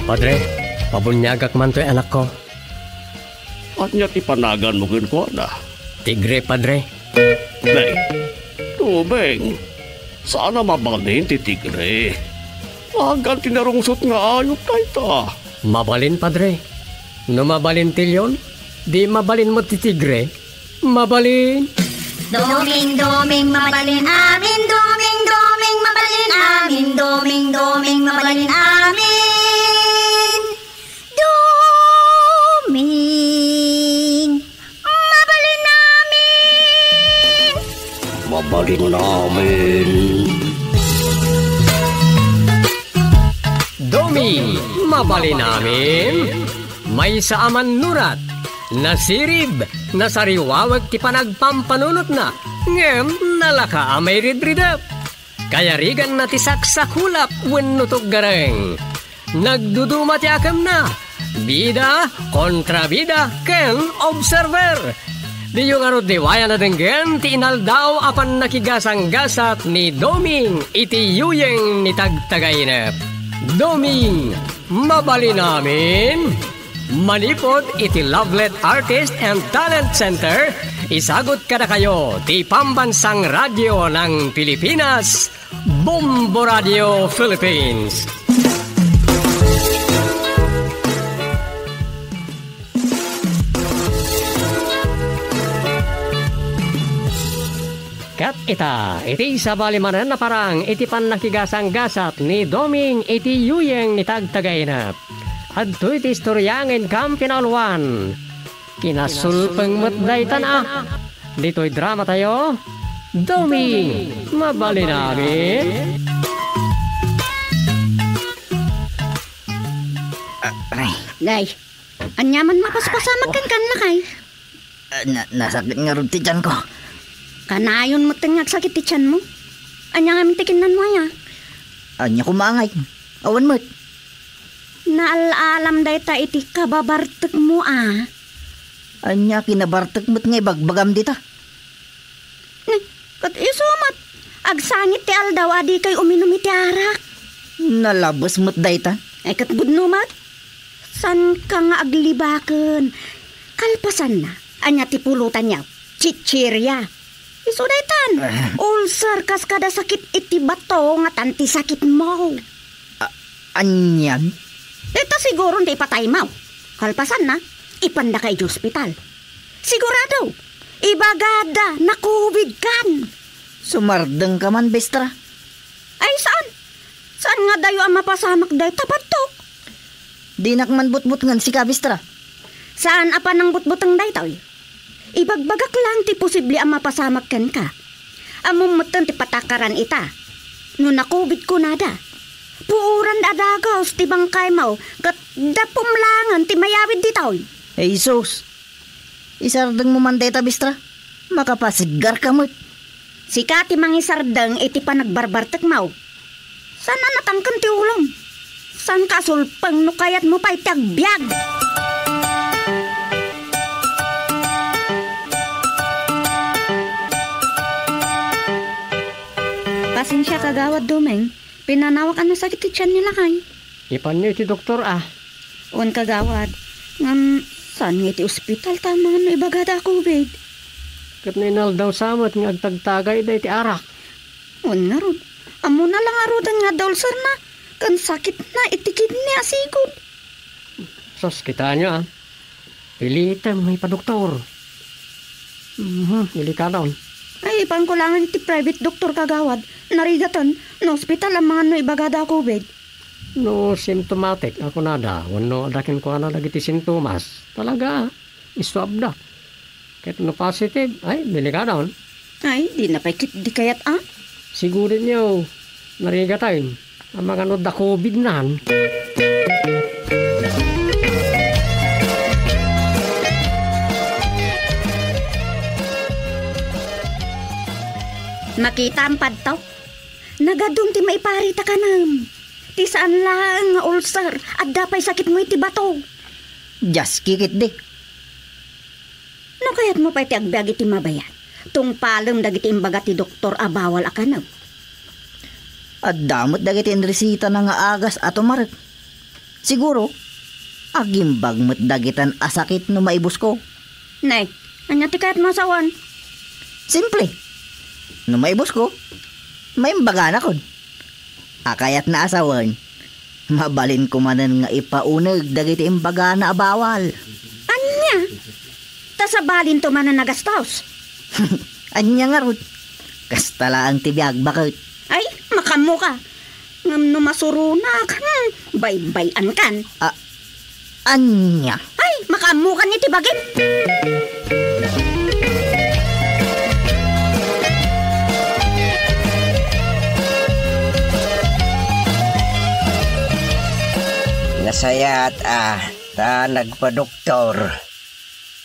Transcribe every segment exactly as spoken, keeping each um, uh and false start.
Padre, pabuniagak man toy anakko. Ania ti panaganmo kenkuana? Tigre, Padre. Nay, Doming, saan a mabalin ti tigre. Agan ti narungsot nga ayup dayta. Mabalin, Padre. No mabalin ti leon, di mabalin met ti tigre. Mabalin. Doming, Doming, mabalin amin. Doming, Doming, mabalin amin. Doming, Doming, mabalin amin. Doming, mabalin amin. Mabalin amin. Doming, mabalin amin. Maysa a mannurat, nasirib, nasariwawag ti panagpampanunotna, ngem nalaka a mairidridep. Kayariganna ti saksakulap wenno tuggareng. Nagduduma ti akemna, bida, kontrabida, ken observer. Diyo ngarud liwayan a denggen ti inaldaw a pannakigasanggasat ni Doming iti yuyeng ni Tagtagainep. Doming, mabalin amin. Manipud iti Lovelet Artist and Talent Center, isagut kadakayo ti Pambansang Radyo ng Pilipinas, Bombo Radio Philippines. Ket ita, iti sabali manen a parang iti pannakigasanggasat ni Doming iti yuyeng ni Tagtagainep. Adtoy ti istorya nga inkam pinauluan. Kinasulpeng met daytan a. Ditoy drama tayo, Doming, mabalin amin. Ah, ay. Nay, ania man mapaspasamak kenka, lakay? Ah, na-, nasakit ngarud ti tianko. Kanayon met nga agsakit ti tianmo. Ania ngamin ti kinnanmo aya? Ania koma ngay? Awan met. Naal-alam dayta iti kababartekmo a. Ania kinabartek met nga ibagbagam dita? Ni, ket isu met, agsangit ti aldaw a dikay uminum iti arak. Nalabes met dayta. Ay, ket pudno met. Saanka nga aglibaken. Kalpasanna, ania ti pulutanyo? Chichirya. Isu daytan. Ah. Ulcer kas kada sakit iti bato nga tan ti sakitmo. A-, anian? Dayta siguron ti ipataymo. Kalpasanna, ipandaka iti ospital. Sigurado, ibagada, na-covid kan. Sumardengka man, Bestra? Ay, saan? Saan nga dayo a mapasamak dayta, Patok? Dinak man butbutngen sika, Bestra. Saan a panangbutbuteng daytoy? Ibagbagak lang ti posible a mapasamak kenka. Ammom metten ti patakaran ita. No na-covid kunada, puoran a dagus ti bangkaymo ket dapom laengen ti mayawid ditoy. Jesus! Isardengmo man dayta, Bestra. Makapasiggarka met. Sika ti mangisardeng iti panagbarbartekmo. Saan a natangken ti ulom. Saanka a sulpeng no kayatmo pay ti agbiag. Pasensia, Kagawad Doming. Pinanawak a nasakit ti tian ni lakay. Ipanyo iti doktor a. Wen, Kagawad. Ngem, saan nga iti ospital ta amangan no ibagada a covid? Ket no inaldaw sa met nga agtagtagayda iti arak. Wen ngarud, ammona la ngaruden nga adda ulcerna, ken sakitna iti kidney a sigud. Sus, kitaenyo a. Pilitem nga ipadoktor. Mhm, delikadon. Ay, ipanko laengen iti private doktor, Kagawad. Narigaten, no ospital amangan no ibagada a covid. No symptomatic a kunada, wenno adda kenkuana dagiti sintomas, talaga, isuabda. Ket no positive, ay, delikadon. Ay, dina pay ketdi kayat a. Sigurenyo, narigaten, amangan no adda covid nan. Makitaem, Patok? Nagadun ti maiparita kanem. Ti saan laeng nga ulcer, adda pay sakitmo iti bato. Diaski ketdi. No kayatmo pay ti agbiag iti mabayat, tungpalem dagiti imbaga ti doktor a bawal a kanem. Adda met dagiti inresitana nga agas a tumarek. Siguro, agimbag met dagitan a sakit no maibusko. Nay, ania ti kayatmo a sawen? Simple. No maibusko, maimbaganakon. A kayatna a sawen, mabalinko manen nga ipauneg dagiti imbagana a bawal. Ania? Ta sabalinto manen a gastos? Ania ngarud? Kasta laeng ti biag, baket. Ay, makaammoka. Ngem no masuronak, hmm, baybay-ankan. A-, ania? Ay, makaammokan iti bagim. Nasayaat a ta nagpadoktor.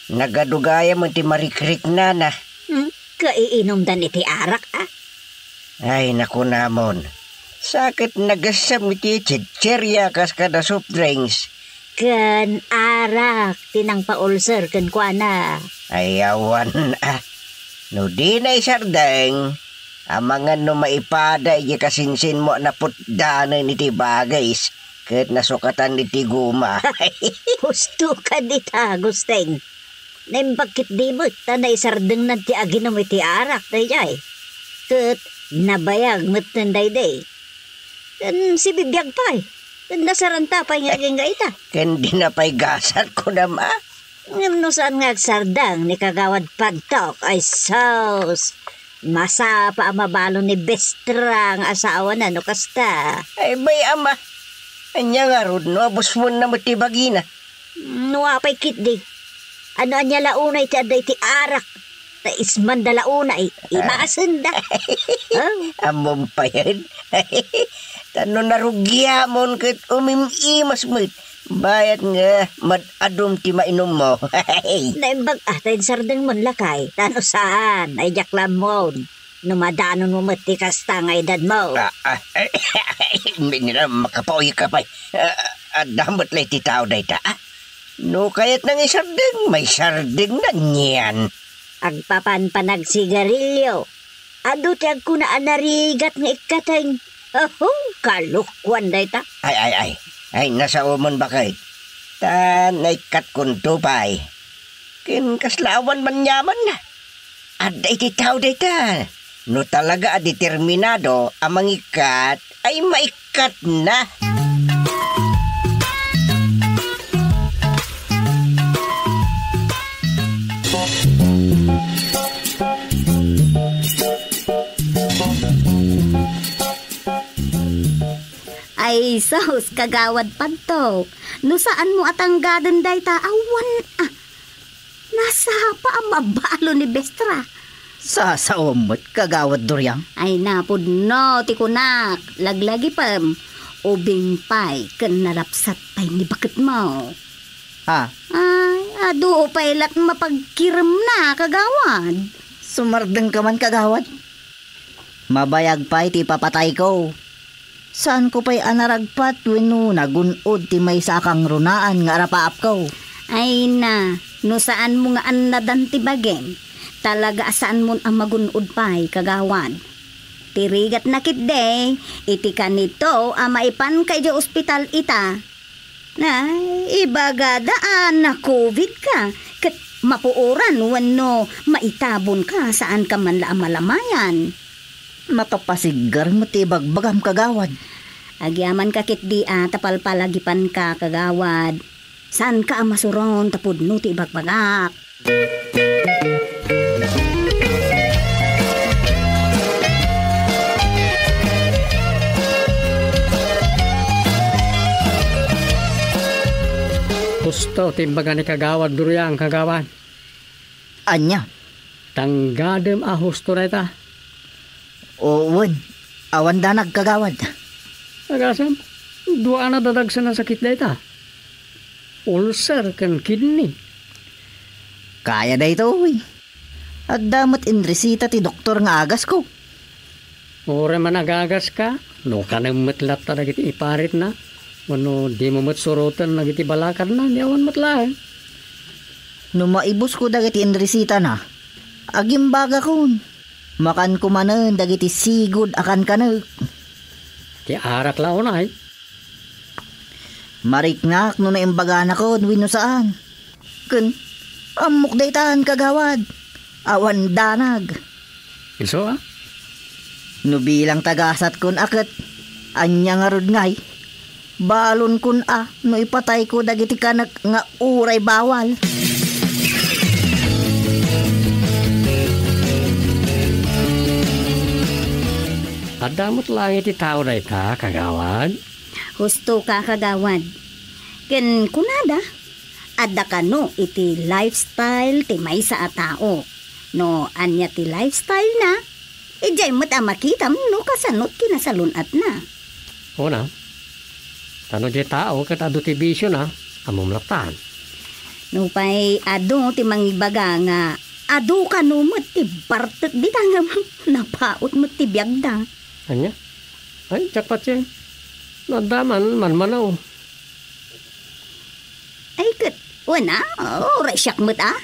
Nagadugayamen ti marikriknana. Hmm? Kaiinumdan iti arak, a? Ay, nakunamon. Sa ket nagassem iti chicheria kas kada soft drinks. Ken arak ti nangpaulser kenkuana. Ay, awan, a. No dina isardeng, amangan no maipada iti kasinsinmo a naputdanen iti bagis ket nasukatan iti guma. Husto ka dita, Agustin. Naimbag ketdi met ta naisardengnan ti aginum iti arak daydiay. Ket nabayag metten daydi. Ken sibibiag pay. Ken nasaranta pay nga agingga ita. Ken dina pay gasat, kunam a? Ngem no saan nga agsardeng ni Kagawad Pantok, ay sus! Masapa a mabalo ni Bestra nga asawana no kasta. Ay, bay, ama. Ania ngarud no abusmonna met ti bagina? No apay ketdi. Ano ania la unay ti adda iti arak? Ta ismanda la unay, imasenda. Oh. Ammom payen. Ta no narugiamon ket umim-imas met. Bayat nga mad-adum ti mainummo. Naimbag a ta insardengmon, lakay. Ta no saan, ay diak la ammon. No madanonmo met ti kasta nga edadmo. Ah, ah, minina, makapauyka pay. Ah, adda met la iti tao dayta, a? No kayatna nga isardeng, maisardengna nian. Agpapan panagsigarilio. Adu ti agkuna a narigat nga ikkateng. Aho, kalokuan dayta. Ay, ay, ay. Ay, nasaomon, baket. Ta naikkat kunto pay. Ken kasla awan man yamanna. Adda iti tao dayta. No talaga a determinado a mangikkat, ay maikkatna. Ay, sus, Kagawad Pantok. No saanmo a tanggaden dayta, awan a. Nasapa a mabalo ni Bestra. Sasaom met, Kagawad Duriang. Ay, napudno ti kunak, laglagipem. Ubing pay ken narapsat pay ni baketmo. Ah. Ay, adu pay lat mapagkiremna, Kagawad. Sumardengka man, Kagawad. Mabayag pay ti ipapatayko. Saanko pay a naragpat wenno nagun-od ti maysa a kangrunaan nga arapaapko. Ay na, no saanmo nga annadan ti bagim, talaga a saanmon a magun-od pay, Kagawad. Ti rigatna ketdi, iti kanito a maipanka idiay ospital ita, Ay, ibagada a na-covid ka, ket mapuoran wenno maitabon ka, saanka man la a malamayan. Makapasiggar met ti ibagbagam, Kagawad. Agyamanka ketdi a ta palpalagipanka, Kagawad. Saanka a masuron ta pudno ti ibagbagak. Husto ti imbaga ni Kagawad Duriang, Kagawad. Ania? Tanggadem a husto dayta. O, wen. Awan danag, Kagawad. Agasem, dua a nadadagsen a sakit dayta. Ulcer ken kidney. Kaya daytoy. Adda met inresita ti doktor nga agasko. Uray man agagaska, no kanem met latta dagiti iparitna, wenno dimo met suroten dagiti balakadna, ni awan met laeng. No maibusko dagiti inresitana, agimbagakon. Makanko manen dagiti sigud a kankanek. Ti arak la unay. Mariknak no naimbaganakon wenno saan. Ken, ammok daytan, kagawad. Awan danag. Isu a? No bilang tagasatkon a ket, ania ngarud ngay? Balonkon a no ipatayko dagiti kanek nga uray bawal. Adda met laeng iti tao dayta, kagawad? Husto ka, kagawad. Ken kunada, adda kano iti lifestyle ti maysa a tao. No ania ti lifestyle na, idiay met a makitam no kasano ti nasalun-atna. Una, tano diay tao ket adu ti bisio na, ammom lattan. Nupay adu ti mangibaga nga adu kano met ti bartek dita ngem napaut met ti biagda. Ania? Ay, jackpot yan. No adda man, manmanaw. Ay, ket, wen a, uray siak met a.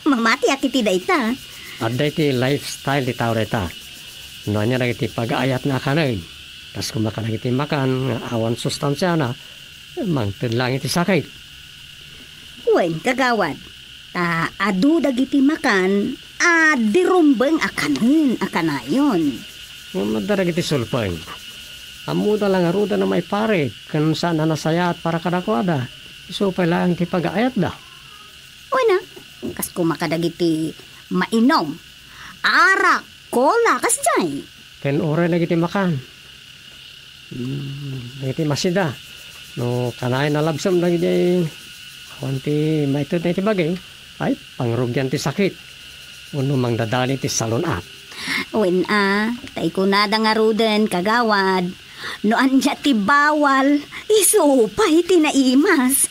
Mamatiak iti dayta. Adda iti lifestyle ti tao dayta. No ania dagiti pagaayatna a kanen, kas koma kadagiti makan nga awan sustansiana, mangted laeng iti sakit. Wen, kagawad, ta adu dagiti makan a di rumbeng a kanen a kanayon. Ngem adda dagiti sulpeng. Ammoda la ngaruden a maiparit ken saan a nasayaat para kadakuada. Isu pay laeng ti pagaayatda. Wen a, kas koma kadagiti mainom, arak, kola, kasdiay. Ken uray dagiti makan. Hmm, dagiti masida. No kanayon a labsem dagiti awan ti maitedna iti bagi, ay, pangrugian ti sakit. Wenno mangdadani ti salun-at. Wen a, tay kunada ngaruden, kagawad, no ania ti bawal, isu pay ti naimas.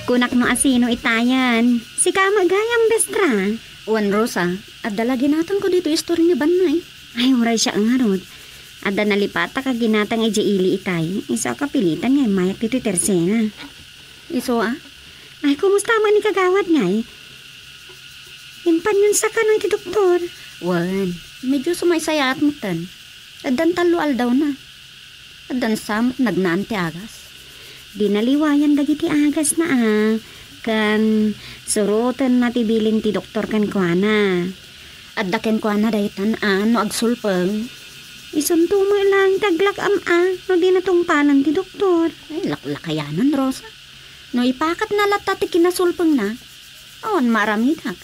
Kunak no asino itayan. Sika met gayam, Bestra. Wen, Rosa, adda la ginatangko ditoy istorya ni Bannay. Ay, uray siak ngarud. Adda nalipatak a ginatang idiay ili itay. Isu a kapilitan nga immayak ditoy tersena. Isu a? Ay, kumusta man ni kagawad ngay? Impanyon sa kano iti doktor? Wen, medyo sumaysayaat metten. Addan tallo aldawna. Addan sa met nagnaan ti agas. Di naliwayan dagiti agasna a. Ken surotenna ti bilin ti doktor kenkuana. Adda kenkuana daytan a no agsulpeng. Isunto met laeng ti aglak-am a no di natungpalan ti doktor. Ay, laklakayanan, Rosa. No ipakatna latta ti kinasulpengna, awan maaramidak.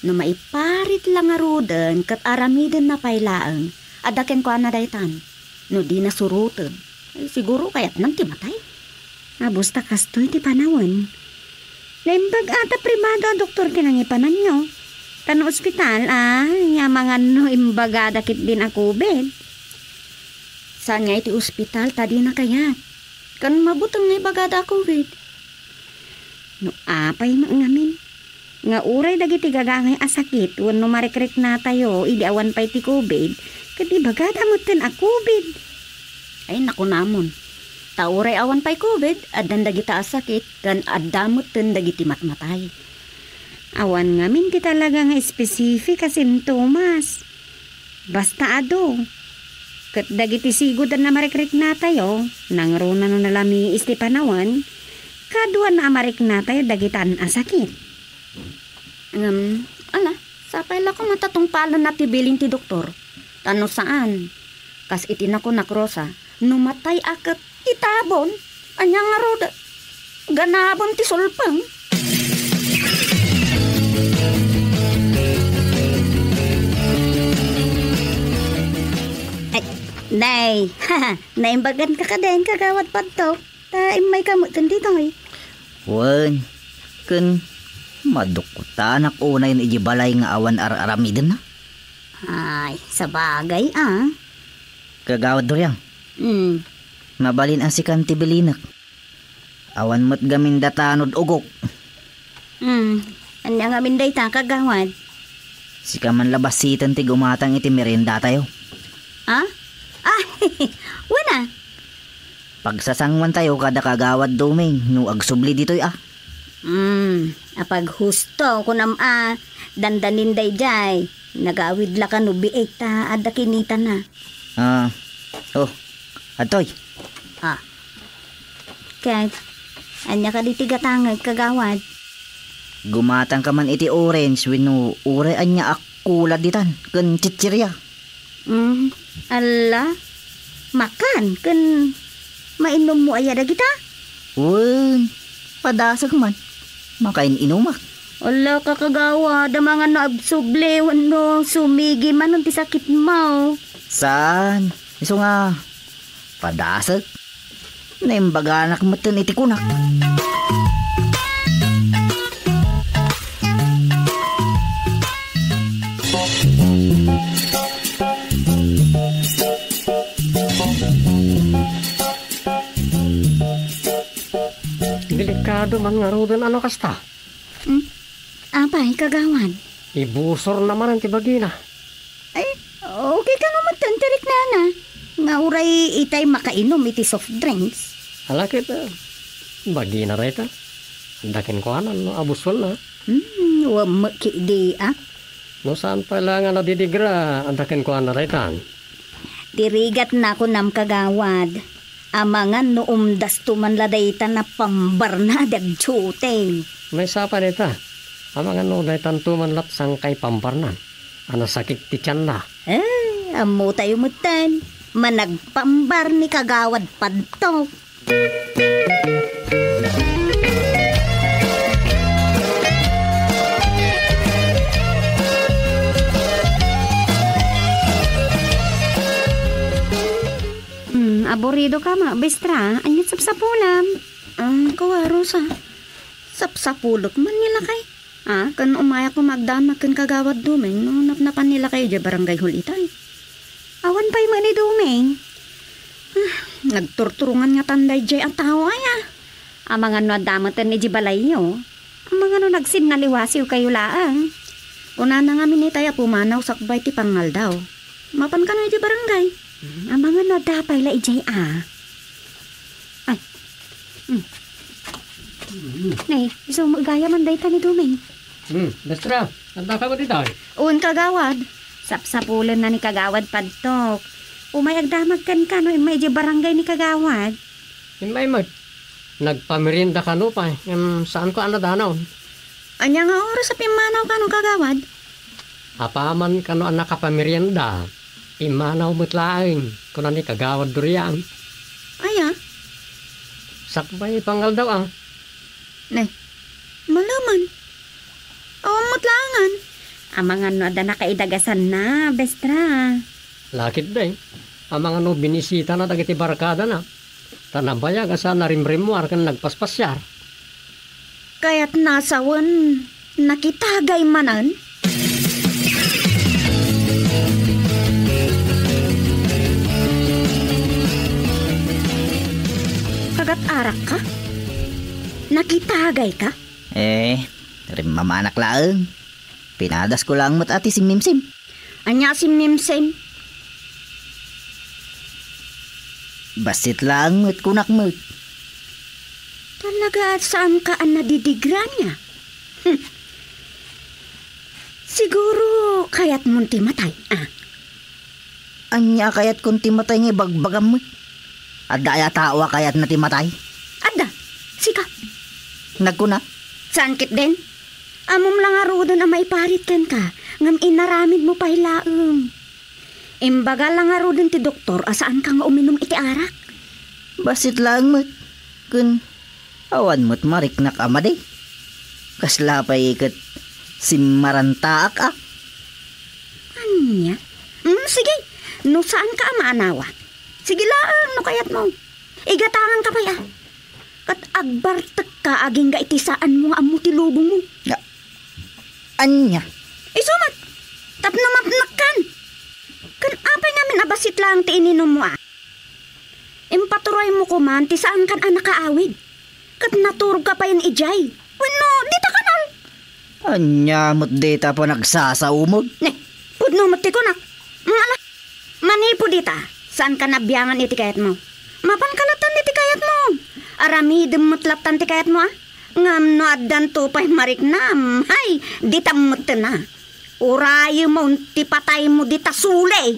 No maiparit la ngaruden ket aramidenna pay laeng, adda kenkuana daytan. No dina suroten, ay, siguro kayatnan ti matay. Abus ta kastoy ti panawen. Naimbag a ta pribado a doktor ti nangipananyo. Ta no ospital, a, ania mangan no imbagada ketdin a covid? Saan nga iti ospital ta dina kayat? Ken mabuteng nga ibagada a covid. No apay met ngamin nga uray dagiti gagangay a sakit wenno marekriknatayo idi awan pay ti covid, ket ibagada metten a covid. Ay, nakunamon. Ta uray awan pay covid, addan dagita a sakit, ken adda metten dagiti matmatay. Awan ngamin ti talaga nga specific a sintomas. Basta adu. Ket dagiti sigud a namarekriknatayo, nangruna no nalamiis ti panawen, kaduana a mariknatayo dagita a sakit. Ngem, ala, sapay la koma ta tungpalenna ti bilin ti doktor. Ta no saan, kas iti nakunak, Rosa, no matay a ket itabon, ania ngarud, ganaben ti sulpeng. Ay, nay, naimbagan ka kadin, kagawad Padtok. Ta immayka met ken ditoy. Wen, ken madukkotanak unay no idiay balay nga awan ar-aramidenna. Ay, sabagay, a. Kagawad Doriang. Hmm. Mabalin a sikan ti bilinek. Awan met gamin data no ugok. Hmm. Ania ngamin dayta, kagawad? Sika man la basiten ti gumatang iti meriendatayo. A? Ay, wen a. Pagsasanguantayo kada Kagawad Doming no agsubli ditoy a. Hmm, apaghusto, kunam a, dandanin daydiay. Nagawid la kano biit ta adda kinitana. Ah, oh, adtoy. Ah. Ket, ania kadi ti gatangek, Kagawad? Gumatangka man iti orange wenno uray ania a kulad ditan ken chichirya. Mm, alla, makan ken mainummo aya dagita? Wen, padasek man. Makain-inumak. Alla ka, Kagawad, amangan no agsubli wenno sumigi manen ti sakitmo. Saan? Isu nga, padasek. Naimbaganak metten iti kunak. Delikado man ngaruden a no kasta. Hmm? Apay, Kagawad? Ibusorna manen ti bagina. Ay, okay kano metten ti riknana. Nga uray itay makainum iti soft drinks. Ala ket, ah, bagina dayta. Adda kenkuana no abusorna. Hmm, wammek idi, ah. No saan pay la nga nadidigra, adda kenkuana dayta. Ti rigatna kunam, Kagawad. Amangan no umdasto man la dayta napambarna dagdiay. Maysa pay dayta. Amangan no daytanto man lat sangkay pambarnan a nasakit ti tianna. Eh, ammotayo metten. Managpambar ni Kagawad Padtok. Hmm, aburido ka ma, Bestra. Ania't sapsapulam? Ah, kawa, Rosa. Sapsapulek man ni lakay. Ah, ken umayak koma agdamag ken Kagawad Doming no napnapan ni lakay idiay Barangay Hall itay. Awan pay met ni Doming. Ah, nagturturongan ngatan daydiay a tao aya. Amangan no adda metten idiay balayyo. Amangan no nagsinnaliwasiw kayo laeng. Kunana ngamin itay a pumanaw sakbay ti pangaldaw. Mapan kano iti barangay. Hmm, amangan no adda pay la idiay a. Ay. Hmm. Nay, isu met gayam dayta ni Doming. Hmm, Bestra, adda ka met itay? Wen, Kagawad. Sapsapulenna ni Kagawad Padtok. Umay agdamag kenka no immay idiay barangay ni Kagawad. Immay met. Nagpamerienda kano pay, ngem saanko a nadanaw. Ania nga oras a pimmanaw kano, Kagawad? Apaman kano a nakapamerienda, pimmanaw met laeng, kuna ni Kagawad Durian. Aya? Sakbay pangaldaw a. Ne, malemen. Awan met laengen. Amangan no adda nakaidagasanna, Bestra. Lakit day, amangan no binisitana dagiti barkadana. Ta nabayag a saan a rimrimmuar ken nagpaspasiar. Kayatna a sawen, nakitagay manen? Kagat-arakka? Nakitagayka? Eh, rimmamanak laeng. Pinadasko laeng met a ti simmimsim. Ania a simmimsim? Bassit laeng met kunak met. Talaga a saanka a nadidigra nia? Hmm. Siguro kayatmon ti matay, ah. Ania a kayatkon ti matay nga ibagbagam met? Adda aya tao a kayatna ti matay? Adda. Sika. Nagkuna? Saan ketdin? Ammom la ngaruden a maiparit kenka, ngem inaramidmo pay laeng. Imbaga la ngaruden ti doktor a saanka nga uminum iti arak. Bassit laeng met, ken awan met mariknak a madi. Kasla pay ket simmarantaak a. Ania? Mm, sige, no saanka a maanawa. Sige laeng no kayatmo. Igatanganka pay a. Ket agbartekka agingga iti saanmo nga ammo ti lubongmo. A-, ania? Isu met, tapno mapnekkan. Ken apay ngamin a bassit laeng ti ininummo a? Impaturoymo koman ti saankan a nakaawid. Ket naturogka payen idiay. Wenno, dita kanal. Ania met dita panagsasaumog? Ne, pudno met ti kunak. Mm, ala. Manipud ita, saanka nabiangan iti kayatmo. Mapanka latta iti Aramidem met lattan ti kayatmo, a? Ngem no addanto pay mariknam, hay, ditam metten, a. Urayemon ti pataymo dita suli.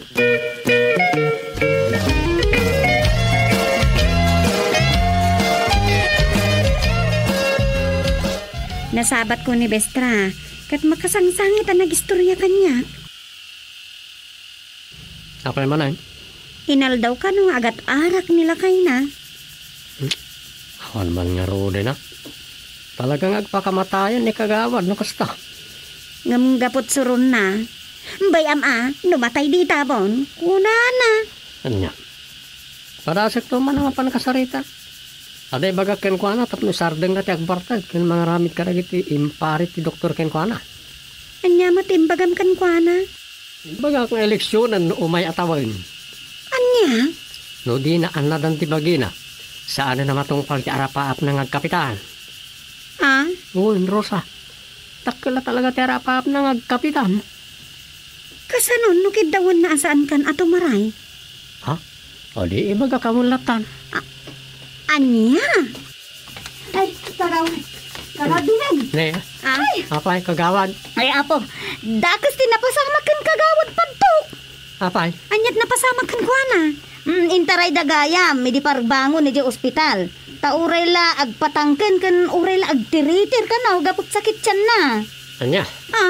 Nasabatko ni Bestra, ket makasangsangit a nagistorya kaniak. Apay manen? Inaldaw kano nga agat-arak ni lakayna. Hmm? Awan man ngaruden, a. Talaga nga agpakamatayen ni kagawad no kasta. Ngem gapu ta suronna, "Bay-am a, no matay di itabon," kunana. Ania? Padasekto man a mapan kasarita. Adda ibagak kenkuana tapno isardengna ti agbartek ken mangaramid kadagiti impare ti doktor kenkuana. Ania met ti imbagam kenkuana? Imbagak nga eleksionen no umay a tawen. Ania? No dina annadan ti bagina, saanen a matungpal ti arapaapna nga agkapitan. A? Wen, Rosa. Dakkel a talaga ti arapaapna nga agkapitan. Kasano no kiddawenna a saankan a tumaray? Ha? O di, ibagakam lattan. A-, ania? Ay, kagawad. Kagawad Doming. Ne? Ay. Apay, kagawad. Ay, apo. Dakes ti napasamak ken kagawad Padtok. Apay? Aniat napasamak kenkuana? Mm, intarayda gayam, idi parbangon idiay ospital. Ta uray la agpatangken ken uray la agtiritir kano gapu ti sakit tianna. Ania? A?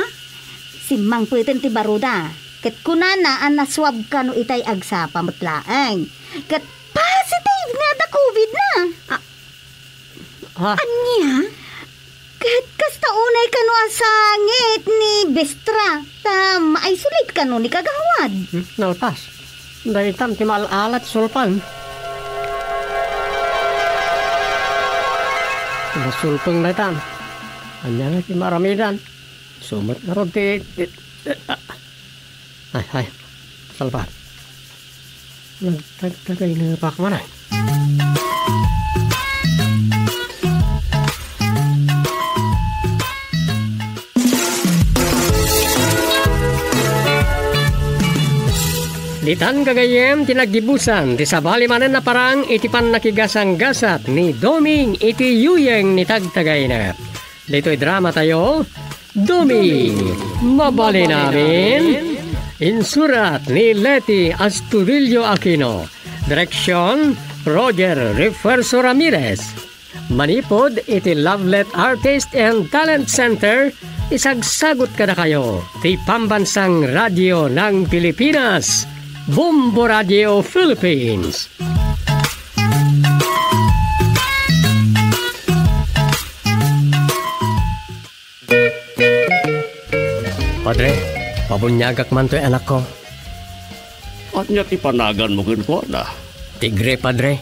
Simmangpeten ti baruda. Ket kunana a nasuab kano itay agsapa met laeng. Ket positive nga adda COVID na. A, Ha? Ania? Ket kasta unay kano a sangit ni Bestra, ta ma-isolate kano ni kagawad. Hmm, nalpas. Daytan ti maal-ala ti sulpeng. Nasulpeng daytan. Ania nga ti maaramidan? Sumat ngarud ti, ti, ti, ah. Ay, ay. Salvat. Nagtagtagaynepak manen. Ditan gagayyem ti naggibusan ti sabali manen a parang iti pannakigasanggasat ni Doming iti yuyeng ni Tagtagaynep. Ditoy drama tayo, Doming, Mabalin Amin. Insurat ni Leti Astudillo Aquino. Direksyon, Roger Refuerzo Ramirez. Manipud iti Lovelet Artist and Talent Center, isagsagut kadakayo ti Pambansang Radio ng Pilipinas, Bombo Radio Philippines. Padre, pabuniagak man toy anakko. Ania ti panaganmo kenkuana? Tigre, Padre.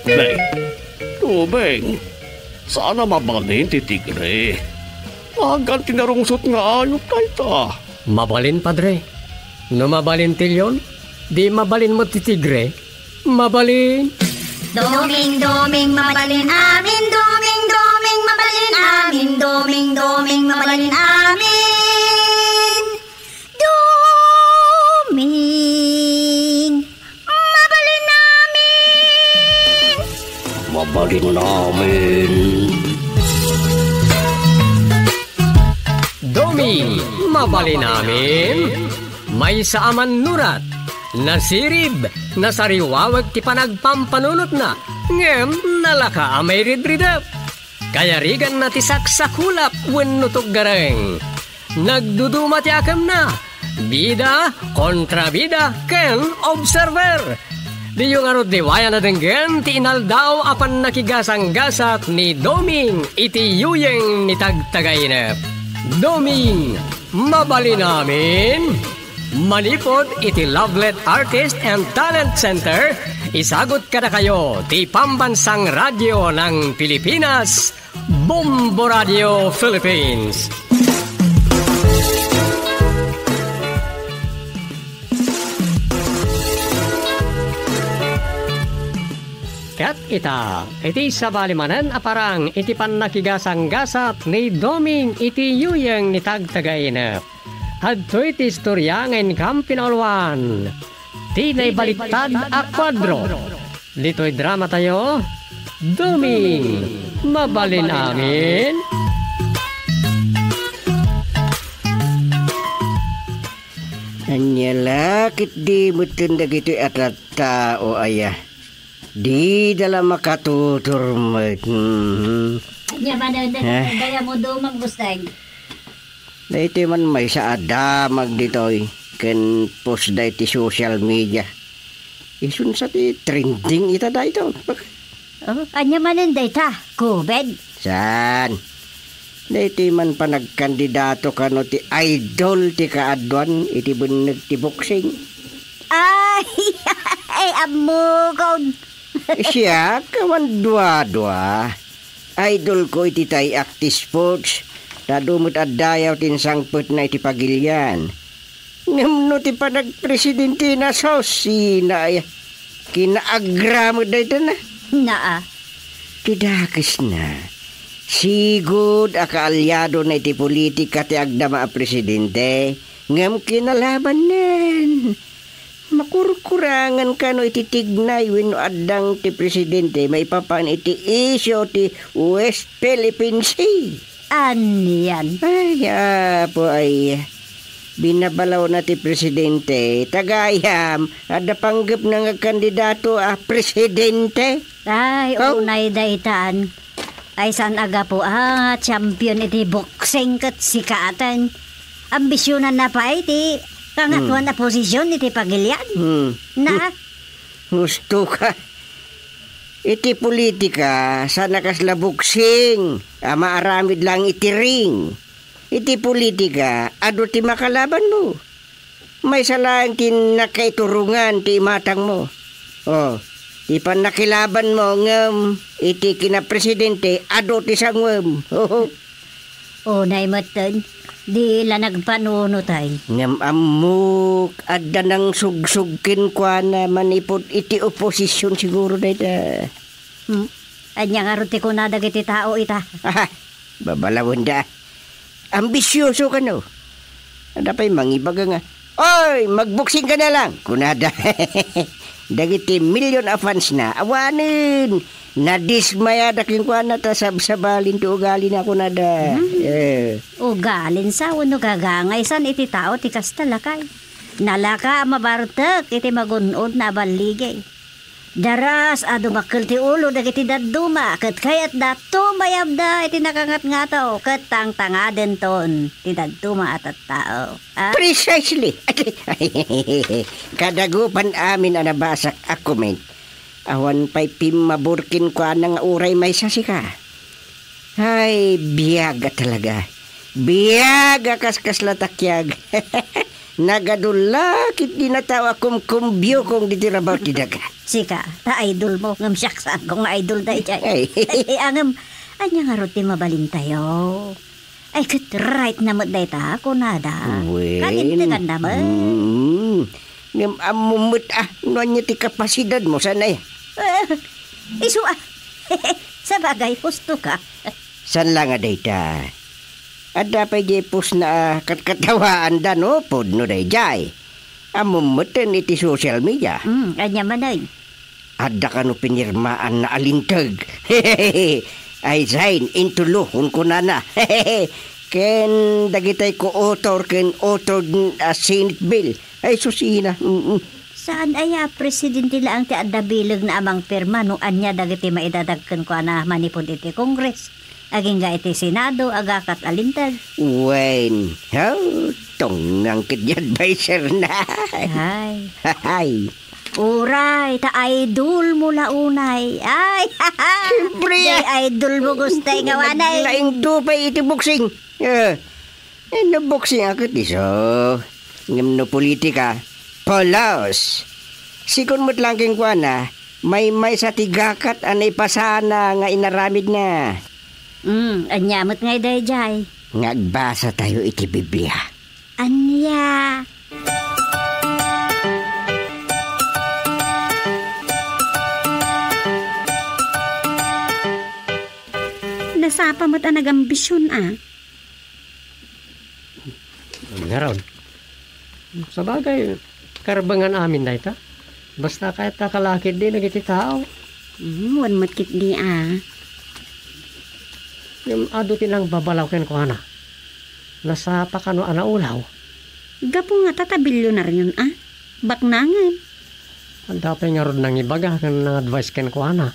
Nay, Doming, saan a mabalin ti tigre. Nagan ti narungsot nga ayup dayta. Mabalin, Padre. No mabalin ti leon, di mabalin met ti tigre. Mabalin. Doming, Doming, mabalin amin. Doming, Doming, mabalin amin. Doming, Doming, mabalin amin. Doming, mabalin amin. Mabalin amin. Doming, mabalin amin. Maysa a mannurat, nasirib, nasariwawek ti panagpampanunotna, ngem nalaka a mairidridep. Kayariganna ti saksakulap wenno tuggareng. Nagduduma ti akemna, bida, kontrabida, ken observer. Diyo ngarud liwayan a denggen ti inaldaw a pannakigasanggasat ni Doming iti yuyeng ni Tagtagainep. Doming, mabalin amin. Manipud iti Lovelet Artist and Talent Center, isagut kadakayo ti Pambansang Radyo ng Pilipinas, Bombo Radio Philippines. Ket ita, iti sabali manen a parang iti pannakigasanggasat ni Doming iti yuyeng ni Tagtagainep. Adtoy ti istoria nga inkam pinauluan ti naibaliktad a kuadro. Ditoy drama tayo, Daming mabalin amin. Ania la ketdi metten dagitoy a tattao aya? Dida la makatuturmek. Mhm. Ania manen, eh? Dayta mo dumang, Gusteng. Daytoy man maysa a damag ditoy ken post da iti social media. Isun sa ti trending ita daytoy. Oh, ania manen dayta? Covid? Saan? Daytoy man panagkandidato kano ti idol ti kaaduan iti benneg ti boxing. Ay, ay, ammokon. Siak, awan dua-dua. Idol ko iti tay-ak ti sports, ta adu met a dayaw ti insangpetna iti pagilian. Ngem no ti panagpresidentena, sus, sina aya? Kinaagra met dayta na. Naa. Ti dakesna, sigud a kaalyadona iti politika ti agdama a presidente, ngem kinalabanna. Makurkurangan kano iti tignay wenno addang ti presidente maipapan iti isyu ti West Philippine Sea. Anian? Ay, apo, ay. Binabalawna ti presidente. Tagayam, adda panggepna nga kandidato a presidente. Ay, oh, unay daytan. Ay, saan a gapu a champion iti boxing ket sikaten. Ambisionanna pay ti kangatoan a posisyon iti pagilian. Hmm. Na? Hmm. Gusto ka? Iti politika, saan a kasla boxing a maaramid lang iti ring. Iti politika, adu ti makalabanmo. Maysa laeng ti nakaiturongan ti imatangmo. Oh, ti pannakilabanmo ngem iti kinapresidente, adu ti sanguem. Unay metten, di la nagpanunotay. Ngem ammok, adda nangsugsug kenkuana manipud iti oposisyon siguro dayta. Hmm? Ania ngarud ti kuna dagiti tao ita? Aha, babalawenda. Ambisioso kano. Adda pay mangibaga nga, "Oy, magboxing ka na lang," kunada. Dagiti million a fans na, awanen. Nadismayada kenkuana ta sabsabalin ti ugalina, kunada. Hmm. Eh. Ugalin sa wenno gagangaysan iti tao ti kasta, lakay. Nalaka a mabartek iti magun-odna a balligay. Daras a dumakkel ti ulo dagiti dadduma ket kayatda tumayabda iti nakangatngato ket tangtangadenton ti dadduma a tattao. Ah? Precisely. Kadagupan amin a nabasak a comment, awan pay pimmabor kenkuana nga uray maysa sika. Ay, biag a talaga. Biag a kaskasla takiag. Nagadu la ketdi a tao a kumkumbiokong ditoy rabaw ti daga. Sika, ta idol mo, ngem siak saan ko nga idol daydiay. Ay. Ay, ay, ngem, ania ngarud ti mabalintayo? Ay, ket right na met dayta, kunada. Wen. Kalinteganna met. Mm. Ngem ammom met a no ania ti kapasidad mo, saan aya? Eh, isu a. Sabagay, husto ka. Saan la nga dayta? Adda pay di pusna a katkatawaanda no pudno daydiay. Ammom metten iti social media. Hmm, ania manen? Adda kano pinirmaanna a linteg. I sign into law, kunkunana. Ken dagitay co-author ken authored a Senate bill. Ay, sus ina. Mm-mm. Saan aya a presidente laeng ti adda bilegna a mangpirma no ania dagiti maidadag kenkuana manipud iti Congress? Agingga iti Senado, agakat a linteg. Wen, haw, tungnang ket di adviser na. Ay. Hay. Uray, ta idol mo la unay. Ay, siyempre. Di idol mo gusto nga wanay. Naglaing tupay iti boxing. Eh, eh, no boxing a ket isu. Ngem no politika, pulos. Sigun met lang kenkuana, maymaysa ti gakat a naipasana nga inaramidna. Mm, ania met ngay daydiay? Nga agbasa tayo iti Biblia. Ania? Nasapa met a nagambision a. Ngarud. Sabagay, karbengan amin dayta. Basta kayat ta kalakid di dagiti tao. Mm, wen met ketdi a. Ngem adu ti nangbabalaw kenkuana. Nasapa kano a naulaw? Gapu nga ta, ta bilyonaryon a. Baknangen. Adda pay ngarud nangibaga ken nang-advice kenkuana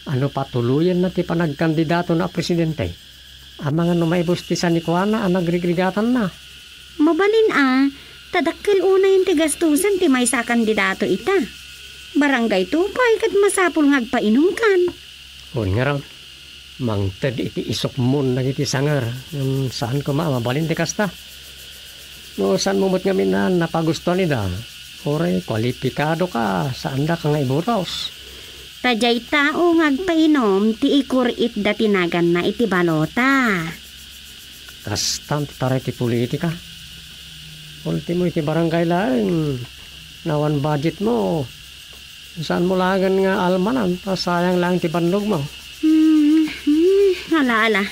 a no patuloyenna ti panagkandidatona a presidente. Amangan no maibus ti sanikuana a nagrigrigatanna. Mabalin a, ta dakkel unayen ti gastusen ti maysa a kandidato ita. Barangay two pay ket masapul nga agpainomkan. Wen ngarud, mangted iti isukmon dagiti sanger, ngem saan koma a mabalin ti kasta. No saanmo met ngamin a napagustuan ida, uray kualipikadoka, saandaka nga iburos. Ta diay tao nga agpainom ti ikurit-itda ti naganna iti balota. Kastan ti taray ti politika. Ultimo iti barangay laeng, no awan budgetmo, saanmo laengen nga almanan, ta sayang laeng ti bannogmo. Hmm, hmm, ala, ala.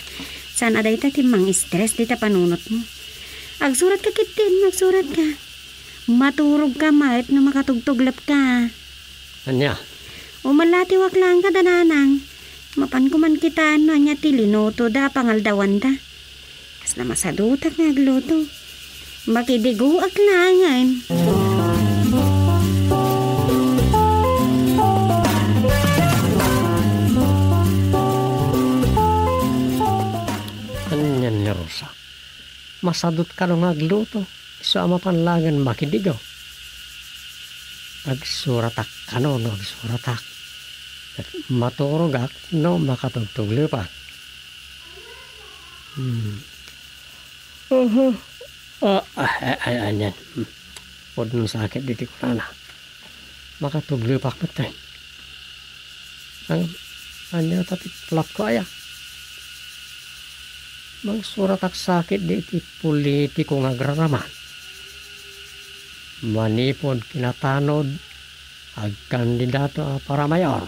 Saan a dayta ti mang-stress dita panunotmo. Agsuratka ketdin, agsuratka. Maturogka met no makatugtuglepka. Ania? Umalatiwak laeng kada nanang. Mapanko man kitaen no ania ti linutoda a pangaldawanda. Kasla masadutak nga agluto. Makidigoak laengen. Anian ni Rosa? Masadut kano nga agluto, isu a mapan laengen makidigo. Agsuratak kano no agsuratak. Ket maturogak no makatugtuglepak. Hmm. Uhu. Ah, ah, ah, ah, anian. Hmm. Pudno sakit diti kunana. Makatuglepak met kay. Ang, ania ta ti plapko aya? Mangsuratak sakit di iti politiko nga agraraman. Manipud kinatanod, agkandidato a para mayor.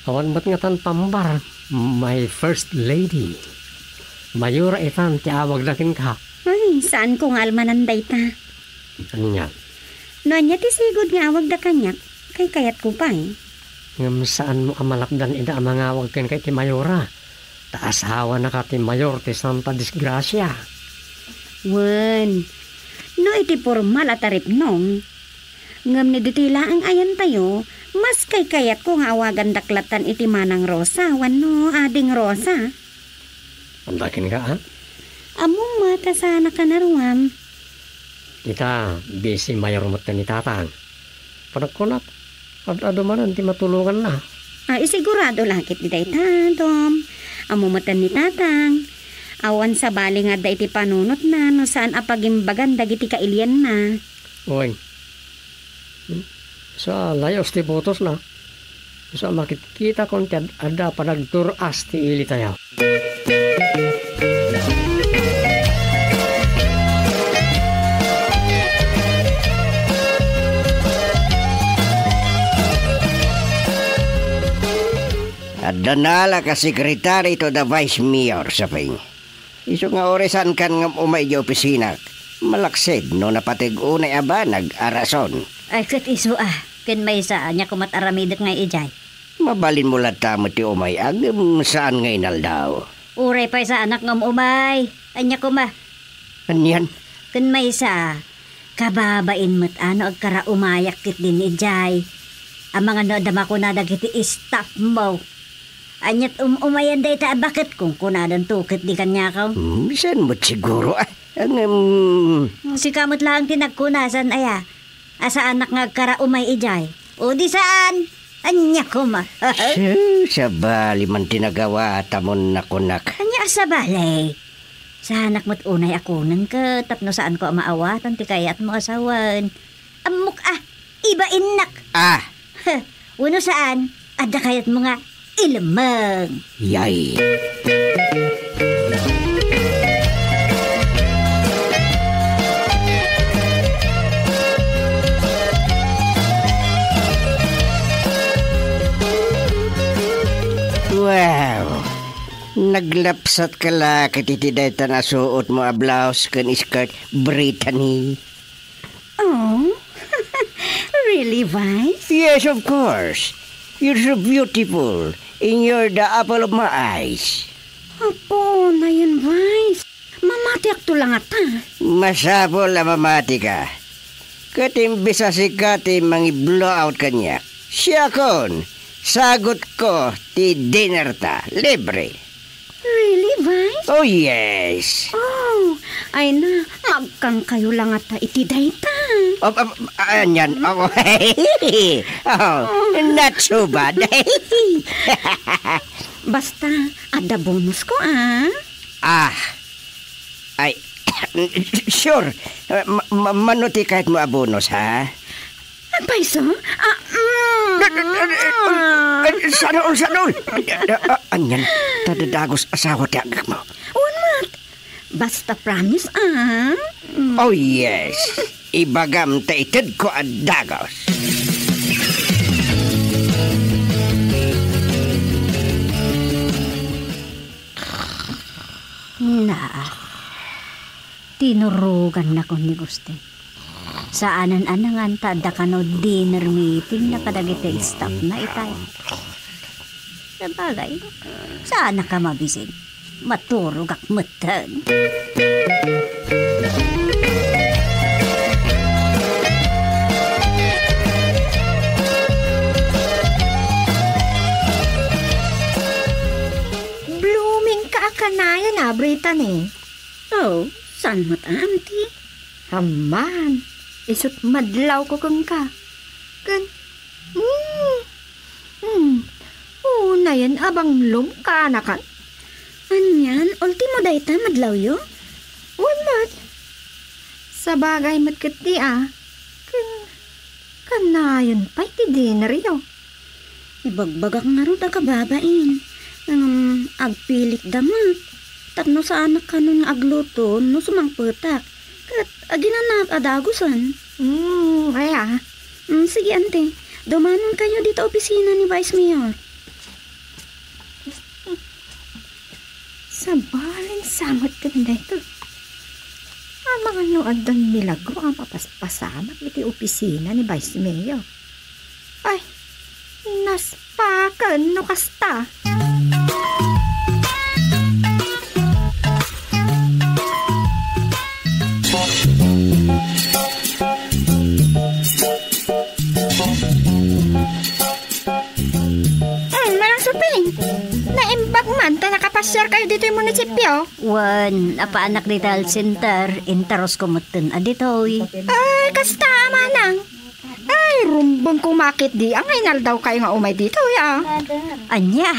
Awan met ngatan pambar, my first lady. Mayora itan ti awagda kenka. Ay, saanko nga almanan dayta. Ania? No ania ti sigud nga awagda kaniak, kaykayatko pay. Ngem saanmo a malapdan ida a mangawag kenka iti Mayora, ta asawanaka ti Mayor ti Santa Disgracia. Wen, no iti pormal a taripnong, ngem no ditoy laeng ayantayo, mas kaykayatko nga awagandak lattan iti Manang Rosa wenno Ading Rosa. Anda kenka, a? Ammom met a saanak a naruam. Ita, busy mayor met ni Tatang. Panagkunak, ad-adu manen ti matulonganna. Ay, sigurado la ketdi dayta, Dom. Ammom met ni Tatang. Awan sabali nga adda iti panunotna no saan a pagimbagan dagiti kailianna. Uy. Sa layos ti butosna. Sa makitkitakon ti ad-, adda panagtur-as ti ilitayo. Adda nalak a secretary to the vice mayor, Saping. Isu nga uray saankan nga umay idiay opisinako, malaksid no napateg unay a banag a rason. Ay, ket isu a, ken maysa, ania komat aramidek nga idiay? Mabalinmo latta met ti umay, ngem saan nga inaldaw. Uray pay saanak nga um-umay, ania koma? Anian? Ken maysa, kababain met a no agkaraumayak ketdin idiay. Amangan no adda makuna dagiti staffmo. Aniat um-umayan dayta a baket, kunkunadanto ketdi kaniak. Hmm, saan met siguro, a? Ngem, sika met laeng ti nagkuna, saan aya? A saanak nga agkaraumay idiay. O di saan? Ania koma? Su, sabali man ti nagawatam, nakunak. Ania a sabali? Saanak met unay a kunen ket tapno saanko a maawatan ti kayatmo a sawen. Ammok a, ibainnak. Ah. Heh, Wenno saan, adda kayatmo nga ilemmeng. Yay. Wow! Naglapsatka la ket iti dayta nasuotmo a blouse ken skirt, Brittany. Oh, really, Vice? Yes, of course. You're so beautiful, and you're the apple of my eyes. Apo, nayon, Vice. Mamatiakto la ngata. Masapul a mamatika. Ket imbes a sika ti mangi-blowout kaniak, siakon, sagutko ti dinner ta, libre. Really, Vice? Oh, yes. Oh, ay na, magkangkayo la ngata iti dayta. Oh, ah, ah, anian? Oh, oh, not so bad. Basta, adda bonus ko, ah. Ah, ay, sure. Ah, ma-, ma-, mano ti kayatmo a bonus, ha? Agpayso? Ah, mm. Ay, ay, ay, ay, sanol, sanol. Ah, ah, anian, ta dadagus asawa ti agekmo. Wen met. Basta promise, ah. Mm. Oh, yes. Ibagam ta itedko a dagus. Na, tinurogannakon ni Gusting. Saanen a nangan ta adda kano dinner meeting na kadagiti staff na itay. Sabagay, saanak a mabisin. Maturogak metten. Blooming ka a kanayon a, Brittany. Oh, saan met, Auntie? Amman, isut' madlawko kenka. Ken, mm, mm, unayen a banglom kaanakan. Anian, ultimo dayta madlawyo? Wen met. Sabagay met ketdi a. Ken, kanayon pay ti dinneryo. Ibagbagak ngarud a kababain. Ngem agpilitda met. Tapno saanak kanon nga agluto no sumangpetak. Ket aginanak a dagusen. Mm, aya. Mm, sige, Auntie. Dumanonkayo dita opisina ni Vice Mayor. Sabali sa met ken daytoy. Amangan no addan milagro a mapaspasamak iti opisina ni Vice Mayor. Ay, naspaken no kasta. Mm, Manang Sophie, naimbag man ta nakapasiarkayo ditoy munisipio? Wen, apaanak dita health center, interes ko metten a ditoy. Ay, kasta, manang. Ay, rumbeng ko makit di, nga inaldaw kayo nga umay ditoy, ah. Ania?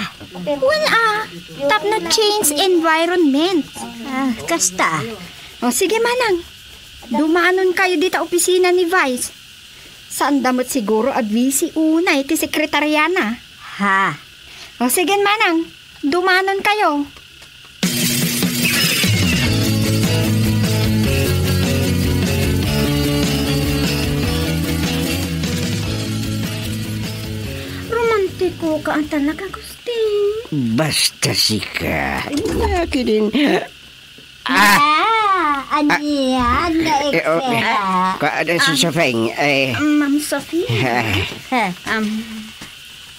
Wen, ah, tapno change environment. Ah, kasta. O, sige, manang. Dumanon kayo dita opisina ni Vice. Saanda met siguro a busy unay ti sekretariana. Ha? O, sige, manang. Dumanon kayo. Romantiko ka talaga, Gusting. Basta sika. Akin din. Ah! Ah, anian nga eh, oh, eh, eksena? Ka-, ah, si Ah. Sofeng, eh. Ma'am Sophie? Ah. Eh, um,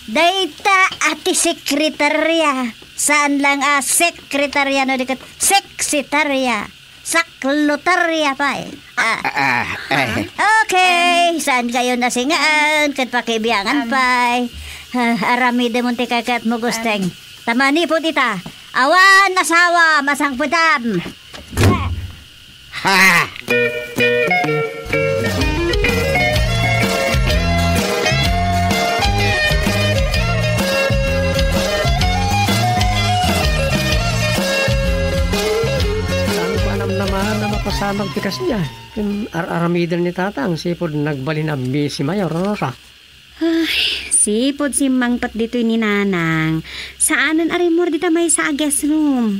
dayta a ti sekretarya. Saan lang a sekretarya no di ket seksetarya. Saklotarya pay. Ah. Ah, ah, eh. Okay, saan kayo nasingaan? Ket pakibiangan Um, pay. Ah, aramidem ti kayatmo, Gusting. Ta manipud ita, awan asawa, masangpetam. Ha! Saan ko anam naman a mapasamak ti kasdiay? Ken ar-aramiden ni Tatang, sipud nagbalin a busy, Mayor, Rosa. Ay, Sipud simmangpet ditoy ni Nanang, saanen a rimmuar dita maysa a guest room.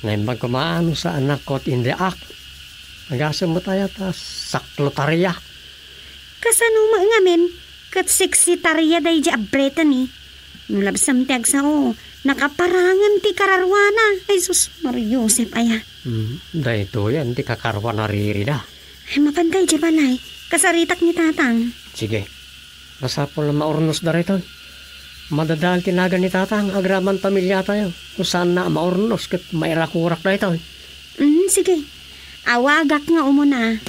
Naimbag koma no saanak ket indiak. Agasem met aya ta saklotaria. Kasano met ngamin ket seksitaria daydiay a Brittany? No labsam ti agsao, nakaparangen ti kararuana. Ay sus, Maria Joseph aya. Hmm, daytoyen ti kakaruana Riri da. Ay, mapan daydiay balay. Kasaritak ni Tatang. Sige. Masapul a maurnos da daytoy. Madadael ti nagan ni Tatang agraman pamiliatayo. No saanna a maurnos ket mairakurak daytoy. Mm, sige. Awagak nga umuna.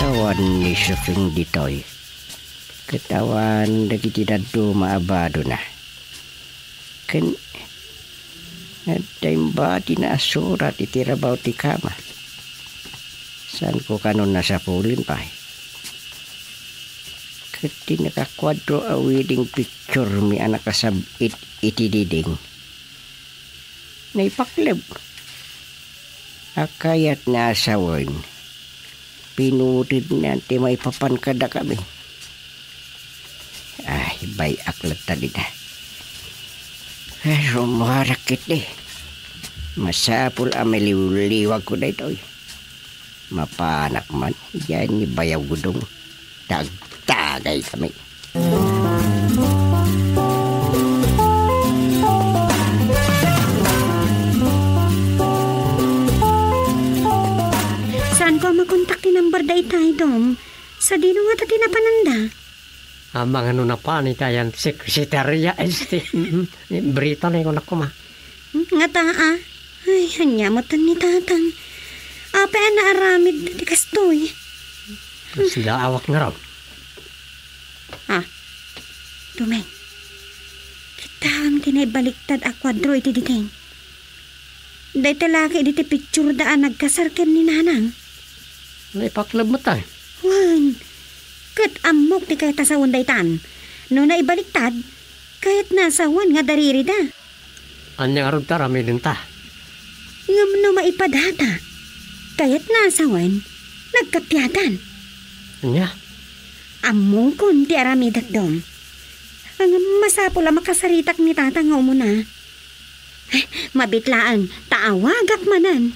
Awan ni Sufing ditoy. Ket awan dagiti dadduma a badona. Ken adda imbatina a surat iti rabaw ti kama. Saanko kano nasapulen pay. Ket ti nakakuadro a wedding picture mi a nakasab-it iti diding. Naipakleb. A kayatna a sawen, pinutedna ti maipapan kadakami. Ay, bay-ak latta dita. Ay, rummuarak ketdi. Masapul a maliwliwagko daytoy. Mapanak man, diay ni Bayaw Gudong. Tagtagay kami. Saanko a makontak ti number dayta, Dom? Sadino ngata ti napananda? Amangan no napan iti ayan sekretarya, este. Mm, Brittany, kunak koma. Hmm, ngata, a? Ay, ania met ni Tatang? Apay a naaramid ti kastoy? Sida awak ngarud. Ah, Dumeng. Kitaem ti naibaliktad a kuadro iti diding. Dayta la ket iti picture da a nagkasar ken ni Nanang. Naipakleb met ay. Wen, ket ammok ti kayat a sawen daytan. No naibaliktad, kayatna a sawen nga dariri da. Ania ngarud ti aramidenta? Ngem no maipadata, kayatna a sawen, nagkapiatan. Ania? Ammokon ti aramidek, Dom. Ngem masapul a makasaritak ni Tata nga umuna. Eh, mabiit laeng, ta awagak manen.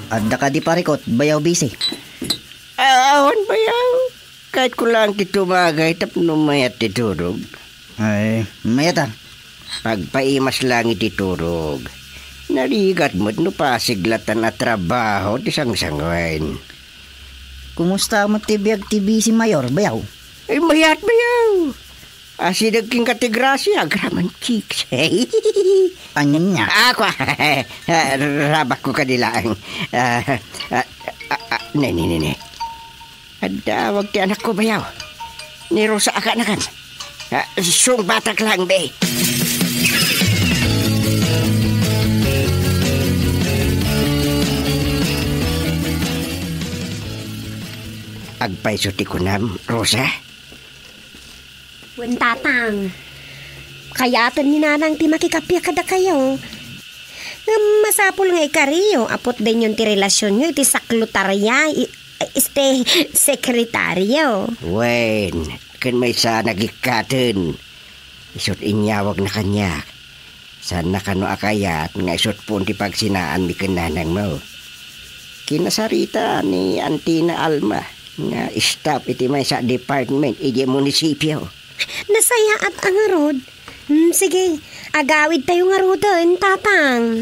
Adda kadi parikot, Bayaw Bisi? Awan, Bayaw. Kayatko laeng ti tumagay tapno mayat ti turog. Ay, mayat a. Pagpaimas laeng iti turog. Narigat met no pasig latta a trabaho ti sangsangoen. Kumusta met ti biag ti Bisi Mayor, Bayaw? Ay, mayat, Bayaw. Asideg kenka ti Gracia, agraman chicks. Ania? Ako, rabakko kadi laeng. Ah, ah, ah, ah, ne, ne, ne, ne. Adda awag ti anakko, Bayaw. Ni Rosa a kaanakan. Ah, sungbatak laeng, be. Agpayso ti kunam, Rosa? Wen, Tatang. Kayaten ni Nanang ti makikappia kadakayo. Ngem masapul nga ikariyo a putdenyon ti relasionyo iti saklotaria, i-, este, sekretario. Wen, ken maysa nagikkaten. Isut' inyawagna kaniak. Saanna kano a kayat nga isut' pon ti pagsinaanmi ken nanangmo. Kinasarita ni Antina Alma nga staff iti maysa a department idiay munisipio. Nasayaat a ngarud. Hmm, sige, agawidtayo ngaruden, Tatang.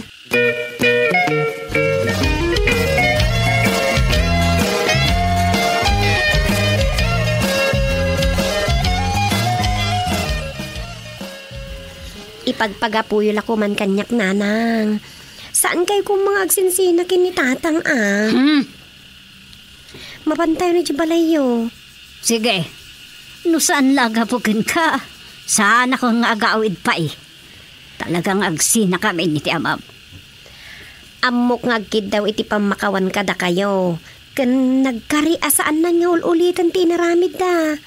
Ipagpagapuyo la koman kaniak, Nanang. Saankay koma nga agsinsina ken ni Tatang, a? Hmm. Mapantayo na diay balayyo. Sige. No saan la a gapu kenka, saanakon nga agawid pay. Talaga nga agsinakam iti amam. Ammok nga agkiddaw iti pammakawan kadakayo, ken nagkari a saannan nga ul-uliten ti inaramidda.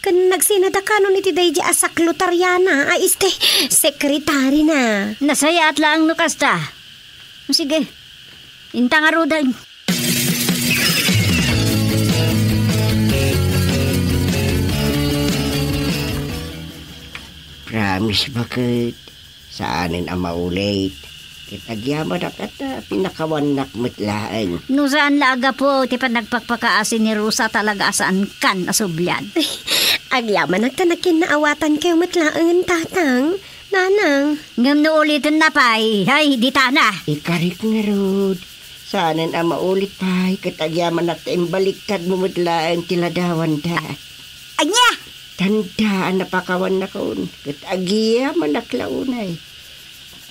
Ken nagsinadakanon iti daydi a saklotariana a isti sekretarina. Nasayaat laeng no kasta. Sige, inta ngaruden. Promise, baket. Saanen a maulit. Ket agyamanak a ta pinakawannak met laeng. No saan la a gapu ti panagpakpakaasi ni Rosa, talaga a saankan a sublian. Agyamanak ta nakinnaawatankayo met laengen, Tatang, Nanang. Ngem no ulitenna pay, ay, ditana. Ikarik ngarud. Saanen a maulit pay, ket agyamanak ta imbaliktadmo met laeng ti ladawanda. Ania? Tanda a napakawannakon, ket agyamanak la unay.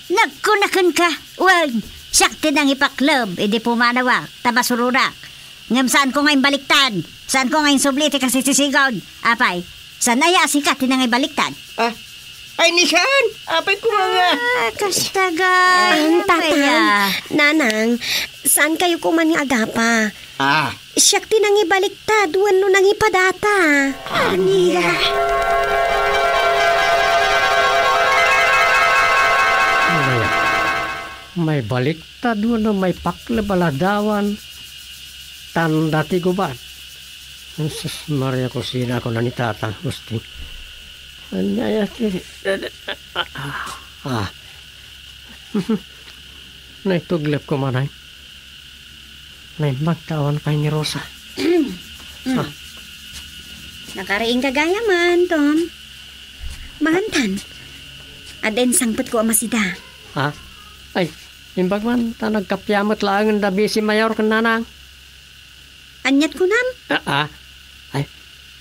Nagkunakenka, wen, siak ti nangipakleb idi pumanawak, ta masuronak. Ngem saanko nga imbaliktad, saanko nga insubli ti kasisisigon. Apay, saan aya a sika ti nangibaliktad? Ah, ay, ni saan? Apay, kuma nga. Ah, kasta gayam. Tatang, kaya. Nanang, saankayo koma nga agapa? Ah. Siak ti nangibaliktad wenno nangipadata. Ania? Maya, may baliktad wenno may pakleb a ladawan, tanda ti gubat. Jesus Maria, kusina ako na ni Tatang Agustin. Ania ti, ah, ah. Naituglep ko manay. Naimbag ta awan pay ni Rosa. Mm. Ah. Nakariing ka gayaman, Tom. Mangantan. Adda insangpetko a masida. Ha? Ay, imbag man, ta nagkappia met laengen da Bisi Mayor ken Nanang. Aniat kunam? Ah, ah. Ay.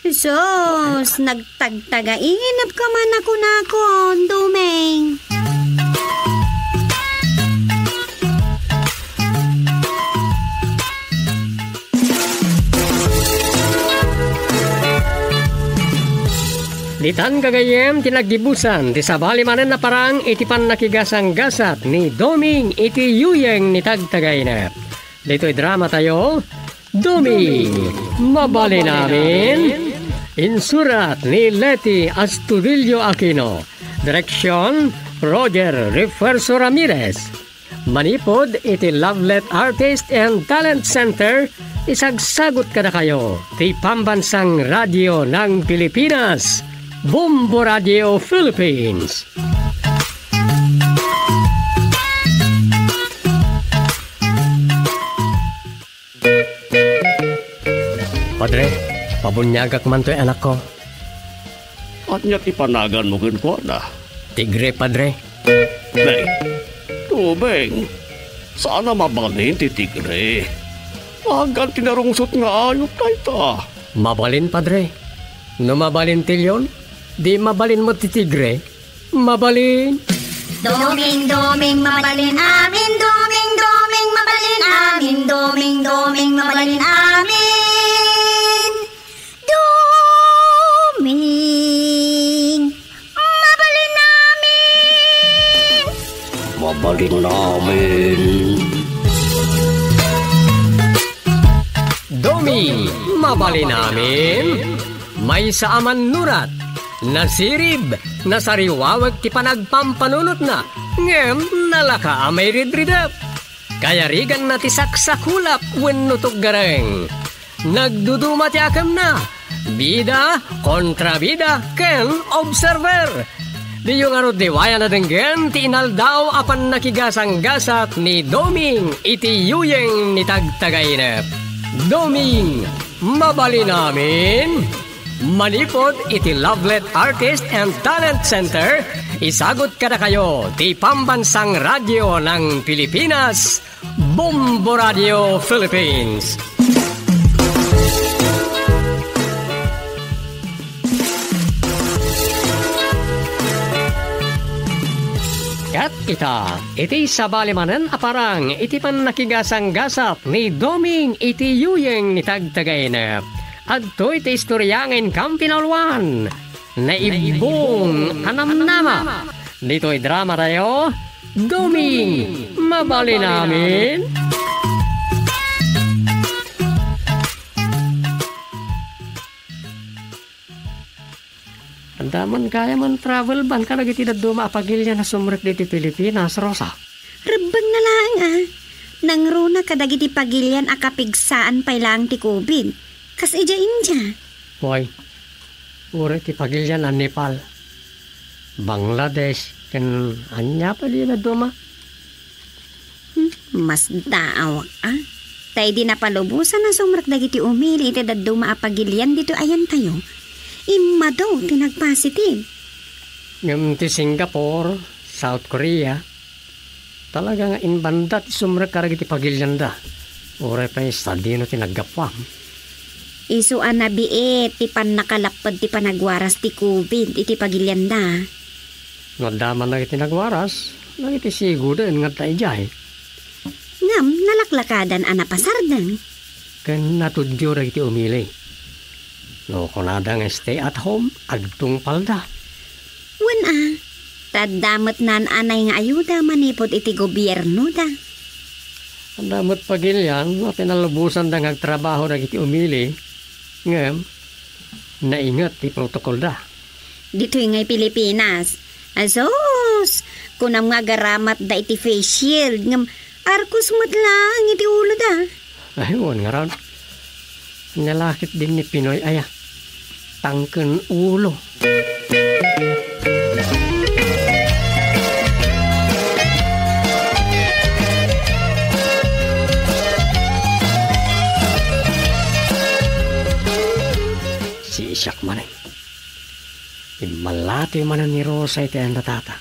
Sus, nagtagtagainep ka man a kunakon, Doming. Ditan gagayyem ti naggibusan ti sabali manen a parang iti pannakigasanggasat ni Doming iti yuyeng ni Tagtagainep. Ditoy drama tayo, Doming, Mabalin Amin. Insurat ni Leti Astudillo Aquino. Direksyon, Roger Refuerzo Ramirez. Manipud iti Lovelet Artist and Talent Center, isagsagut kadakayo ti Pambansang Radio ng Pilipinas, Bombo Radio Philippines. Padre, pabuniagak man toy anakko. Ania ti panaganmo kenkuana? Tigre, Padre. Nay, Doming, saan a mabalin ti tigre. Agan ti narungsot nga ayup dayta. Mabalin, Padre. No mabalin ti leon, di mabalin met ti tigre. Mabalin. Doming, Doming, mabalin amin. Doming, Doming, mabalin amin. Doming, Doming, mabalin amin. Doming, mabalin amin. Mabalin amin. Doming, mabalin amin. Maysa a mannurat, nasirib, nasariwawek ti panagpampanunotna, ngem nalaka a mairidridep. Kayariganna ti saksakulap wenno tuggareng. Nagduduma ti akemna, bida, kontrabida, ken observer. Diyo ngarud liwayan a denggen ti inaldaw a pannakigasanggasat ni Doming iti yuyeng ni Tagtagainep. Doming, mabalin amin. Manipud iti Lovelet Artist and Talent Center, isagut kadakayo ti Pambansang Radyo ng Pilipinas, Bombo Radio Philippines. Ket ita, iti sabali manen a parang iti pannakigasanggasat ni Doming iti yuyeng ni Tagtagainep. Adtoy ti istorya nga inkam pinauluan. Naibbung a namnama. Ditoy drama tayo, Duming, mabalin amin? Anda man gayam a travel ban kadagiti dadduma a pagilian a sumrek ditoy Pilipinas, Rosa. Rebbengna laeng a. Nangruna kadagiti pagilian a kapigsaan pay laeng ti covid. Kas idiay India. Wen, uray ti pagilian a Nepal, Bangladesh, ken ania pay di dadduma? Hmm, masdaawak a. Ta idi napalubosan a sumrek dagiti umili iti dadduma a pagilian ditoy ayantayo, immadu ti nagpositive. Ngem ti Singapore, South Korea, talaga nga imbanda ti sumrek kadagiti pagilianda. Uray pay sadino ti naggapuam. Isu a nabiit ti pannakalapped ti panagwaras ti covid iti pagilianda. No adda man dagiti nagwaras, dagiti sigoden nga adda idiay. Ngem nalaklakadan a napasardeng. Ken natudio dagiti umili. No kunada nga stay at home, agtungpalda. Wen a, ta adda met naan-anay nga ayuda manipud iti gobiernoda. Adda met pagilian a pinalubosanda nga agtrabaho dagiti umili, ngem nainget ti protokolda. Ditoy ngay Pilipinas. Asus! Kunam nga agaramatda iti face shield, ngem arkos met laeng iti uloda. Ay, wen ngarud. Nalakit din ni Pinoy aya. Tangken ulo. Siisiak manen. Immalatoy manen ni Rosa iti ayan da tata.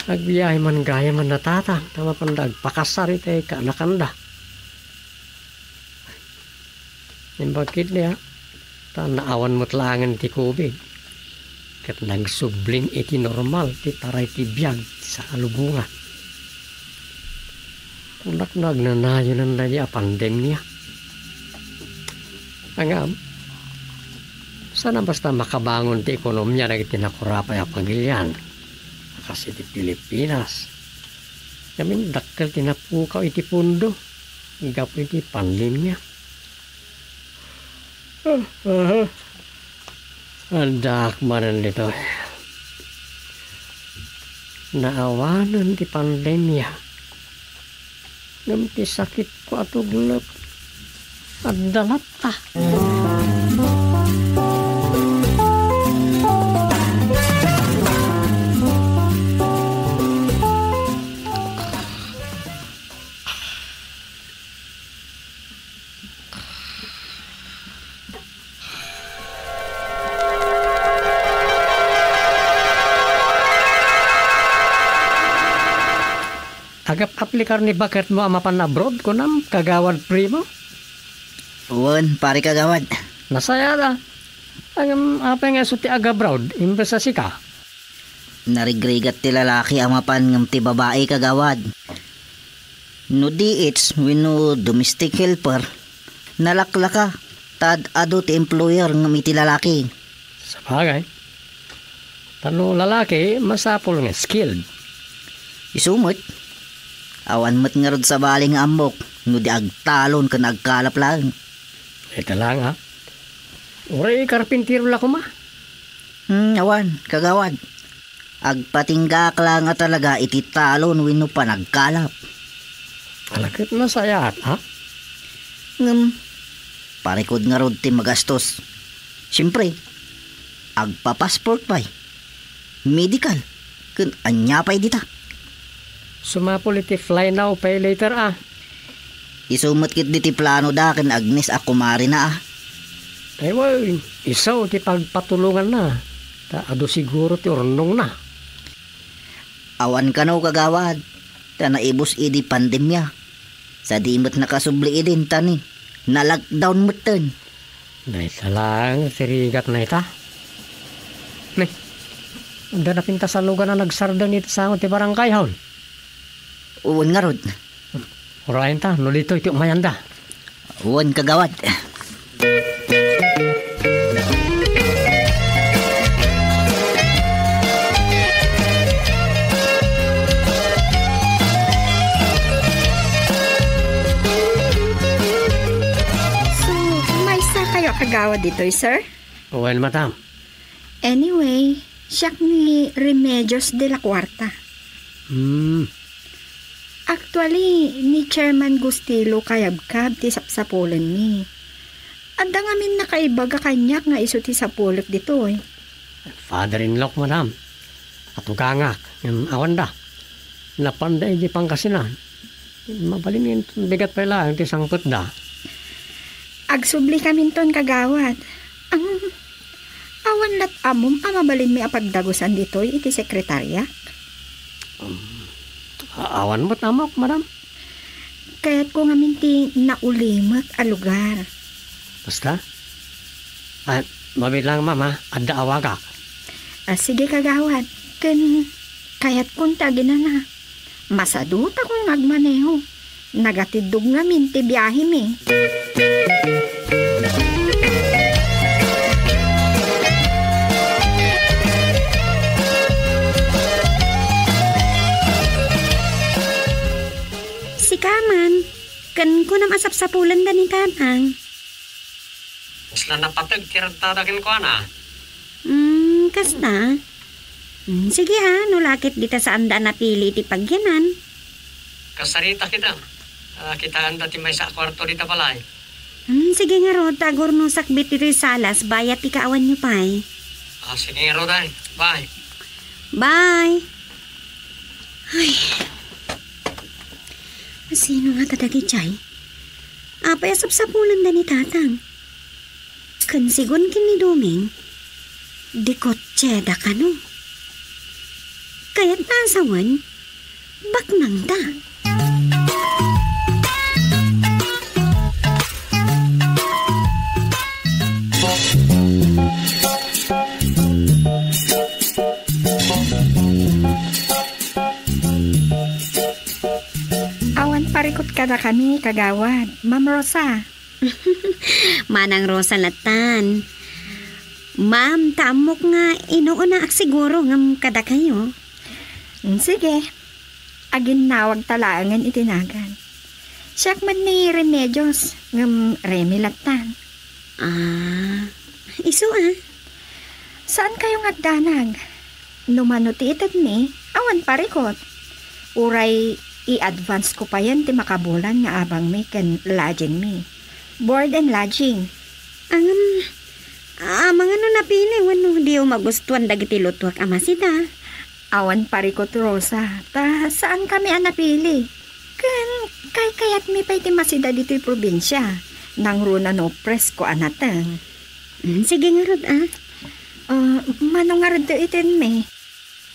Agbiahe man gayam a natata, ta mapanda agpakasar iti kaanakanda. Imbag ketdi a, ta naawan met laengen ti covid. Ket nagsubling iti normal ti taray ti biag ti salubongan. Kunak no agnanayonan daydi a pandemia. Ngem, saan a basta makabangon ti ekonomia dagiti nakurapay a pagilian. Kas iti Pilipinas. Ngamin dakkel ti napukaw iti pondo gapu iti pandemia. Addaak manen ditoy. Naawanen ti pandemia. Ngem ti sakitko a tuglep, adda latta. Agap-aplikar ni baketmo a mapan abroad, kunam, Kagawad Primo? Wen, pare kagawad. Nasayaat a. Ngem, apay nga isu ti agabroad, imbes a sika? Narigrigat ti lalaki a mapan ngem ti babai, kagawad. No D H wenno domestic helper, nalaklaka, ta ad-adu ti employer ngem iti lalaki. Sabagay. Ta no lalaki, masapul nga skilled. Isu met, awan met ngarud sabali nga ammok no di agtalon ken agkalap laeng. Ita laeng, ha? Uray karpintero la koma? Hmm, awan, kagawad. Agpatinggaak laeng a talaga iti talon wenno panagkalap. Ala ket nasayaat, ha? Ngem, parikod ngarud ti magastos. Siempre, agpa-passport pay, medical, ken ania pay dita. Sumapul iti fly now, pay later, a. Isu met ketdi ti planoda ken Agnes a kumarina, a. Ay, wen, isu ti pagpatulonganna, ta adu siguro ti urnongna. Awan kano, kagawad, ta naibus idi pandemia. Sadi met nakasubli idin ta ni, na-lockdown metten. Dayta laeng ti rigatna ita. Ne, adda napintas a lugan a nagsardeng iti sango ti barangay, haon? Wen ngarud. Urayen ta, no ditoy ti umayanda. Wen, kagawad. Kagawad ditoy, sir? Wen, madam. Anyway, siak ni Remedios de la Cuarta. Hmm. Actually, ni Chairman Gustilo Kayabkab ti sapsapulenmi. Adda ngamin nakaibaga kaniak nga isu ti sapulek ditoy. Father-in-law, madam. Atugangak, ngem awanda. Napanda idiay Pangasinan. Mabalin inton bigat pay laeng ti sangpetda. Agsubikaminton, kagawad. Am, awan lat ammom a mabalinmi a pagdagusan ditoy iti sekretariak? Um, a-, awan met ammok, madam. Kayatko ngamin ti naulimek a lugar. Basta? Ah, mabilang, mama, adda awagak. Ah, sige, kagawad. Ken kayatkon ti aginana. Masadutakon nga agmaneho. Nagatiddog ngamin ti biahemi. Sika man, ken kunam a sapsapulenda ni Tatang. Kasla napateg ti ragtada kenkuana. Hmm, kasta? Hmm, sige a, no la ket dita saanda a napili iti pagyanan. Kasarita kita. Ah, kitaenda ti maysa a kuarto dita balay. Hmm, sige ngarud, ta agurnosak ditoy salas, bayat ikaawanyo pay. Ah, sige ngarud ay. Bye. Bye. Ay. Asino ngata dagijay? Apay a sapsapulenda ni Tatang? Ken sigun ken ni Doming, di kotseda kano. Kayatna a sawen, baknangda. Awan parikut kadakami, Kagawad. Ma'am Rosa. Manang Rosa latan. Ma'am, ta ammok nga inuunaak siguro ngem kadakayo. Mm, sige. Aginnawagta laengen iti nagan. Siak met ni Remedios, ngem Remy latan. Ah, isu a. Saankayo nga agdanag? No mano ti itedmi, awan parikut. Uray i-advance ko payen ti makabulan nga abangmi ken lodgingmi. Board and lodging. Ngem, amangan no napili wenno diyo magustuan dagiti lutuak a masida. Awan parikut, Rosa, ta saankami a napili. Ken kaykayatmi pay ti masida ditoy probinsia. Nangruna no presko a nateng. Mm, sige ngarud, a. Ah, mano ngarud ti itedmi?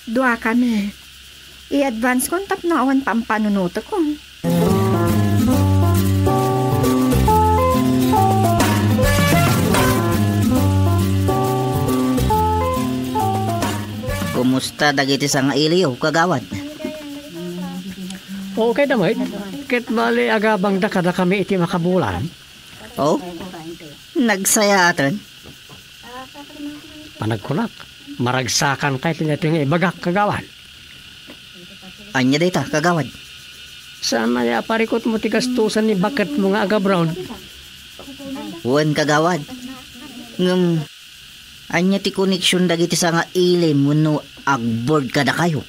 Duakami. I-advance kon tapno awan pampanunotekon. Kumusta dagiti sangailiyo, Kagawad? Okay da met. Ket bali, agabangda kadakami iti makabulan. Oh? Nagsayaaten? Panagkunak, maragsakan kay ti daytoy nga ibagak, Kagawad. Ania dayta, Kagawad? Saan aya a parikutmo ti gastusan ni baketmo nga agabroad? Wen, Kagawad. Ngem, ania ti koneksion dagiti sangailim wenno agboard kadakayo?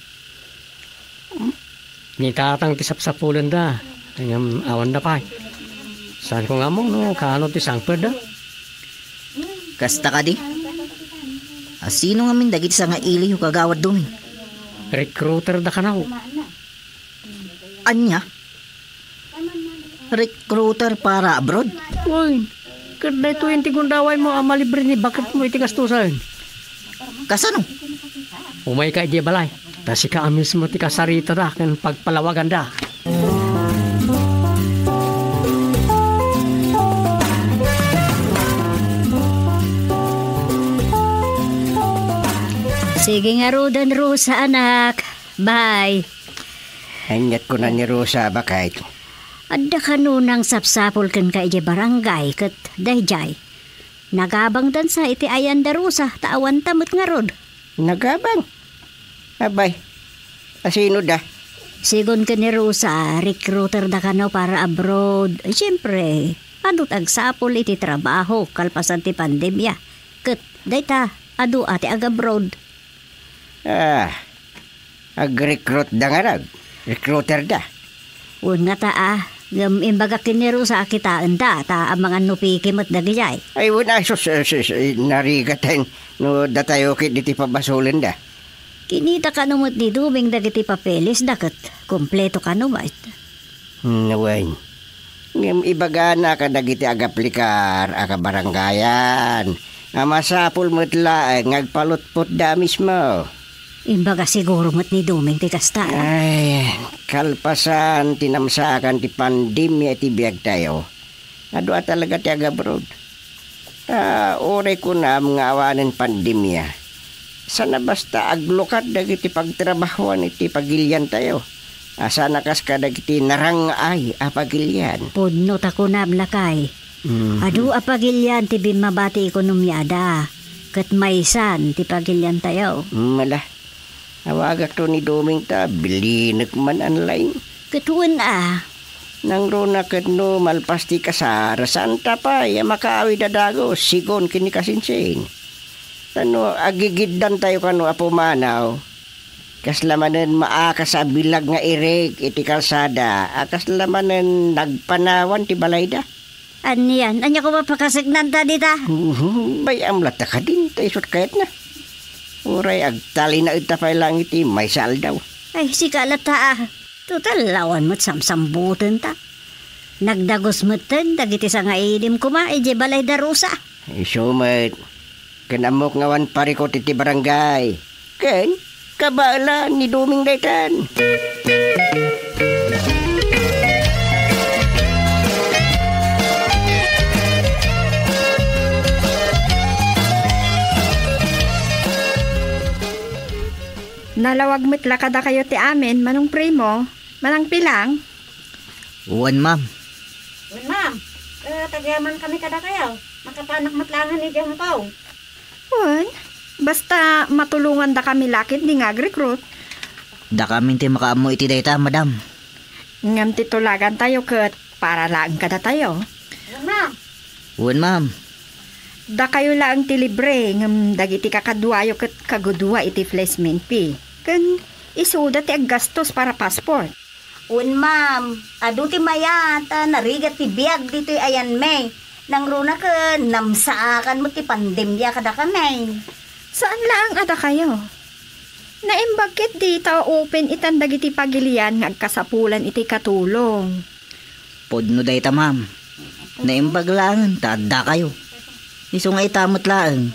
Ni Tatang ti sapsapulenda, ngem awan da pay. Saanko nga ammok no kaano ti sangpetda? Kasta kadi? Asino ngamin dagiti sangailiyo, Kagawad Doming? Recruiter da kano. Ania? Recruiter para abroad? Uy, ket daytoyen ti gundawaymo a malibre ni baketmo iti gastusen. Kasano? Umayka idiay balay, ta sika a mismo ti kasaritada ken pagpalawaganda. Sige ngaruden, Rosa, anak. Bye. Ania't kuna ni Rosa a baket? Adda kano nangsapsapul kenka idiay barangay ket daydiay. Nagabangdansa iti ayanda Rosa ta awanta met ngarud. Nagabang? Abay, asino da? Sigun ken ni Rosa, recruiter da kano para abroad. Siyempre, Adu ti agsapul iti trabaho kalpasan ti pandemia. Ket dayta, adu a ti agabroad. Ah, agrecruit da ngarud. Recruiter da. Wen ngata a, ngem imbagak ken ni Rosa a kitaenda ta amangan no piki met dagijay. Ay, wen a, sus, sus, sus, narigaten no datayo ket iti pabasolenda. Kinita kano met ni Doming dagiti papeles da ket kompleto kano met. Hmm, wen. Ngem ibagana kadagiti agaplikar a kabarangayan a masapul met laeng nga agpalutpotda a mismo. Imbaga siguro met ni Doming ti kasta. Ay, kalpasan ti namsaakan ti pandemia iti biagtayo, adu a talaga ti agabroad. Ta uray kunam nga awanen pandemia, saan a basta aglukat dagiti pagtrabahoan iti pagiliantayo a saan a kas kadagiti narang-ay a pagilian. Pudno ta kunam, lakay. Mhm. Adu a pagilian ti bimmaba ti ekonomiada, ket maysan ti pagiliantayo. Mala, awagakto ni Doming ta bilinek man online. Ket wen a. Nangruna ket no malpas ti kasar, saanta pay a makaawid a dagus, sigun ken ni Kasinsin. Ta no agigiddantayo kano a pumanaw, kasla manen maakas a bilag nga irik iti kalsada a kasla manen nagpanawan ti balayda. Anian? Ania koma pakaseknanta dita? Bay-am latta kadin, ta isut kayatna. Uray agtalinaedta pay laeng iti maysa aldaw. Ay, sika latta a. Total, awan met samsambutenta. Nagdagus metten dagiti sangailem koma idiay balay da Rosa. Isu met, ken ammok nga awan parikut iti barangay. Ken, kabaelan ni Doming daytan. Nalawag met la kadakayo ti amin, Manong Primo, Manang Pilang. Wen, ma'am. Wen, ma'am. Eh, tagyaman kami kadakayo. Makapanak met laeng idiay Hong Kong. Wen, basta matulongandakami la ketdi nga agrekrut. Dakamin ti makaammo iti dayta, madam. Ngem ti tulagantayo ket para laeng kadatayo. Wen, ma'am. Wen, ma'am. Dakayo laeng ti libre, ngem dagiti kakaduayo ket kagudua iti placement fee. Ken isuda ti aggastos para passport. Wen, ma'am. Adu ti mayat a narigat ti biag ditoy Ayanme. Nangruna ket namsaakan met ti pandemia kadakami. Saan laeng a dakayo. Naimbag ketdi ta open itan dagiti pagilian nga agkasapulan iti katulong. Pudno dayta, ma'am. Naimbag laeng ta addakayo. Isu nga ita met laeng,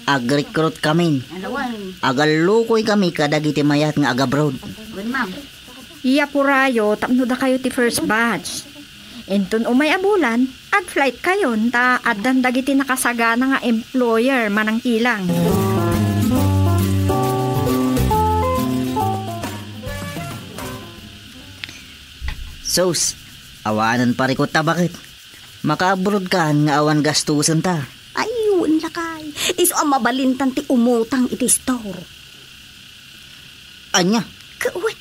agrekrut kamin. Agallukoy kami kadagiti mayat nga agabroad. Wen, ma'am. Iyapurayo tapno dakayo ti first batch. Inton umay a bulan, ag-flight kayon ta addan dagiti nakasagana nga employer, Manang Pilang. Sus, awanen parikut ta baket. Makaabroad kan nga awan gastusen ta. Ay, wen lakay. Isu a mabalintan ti umutang iti store. Ania? Ket wen,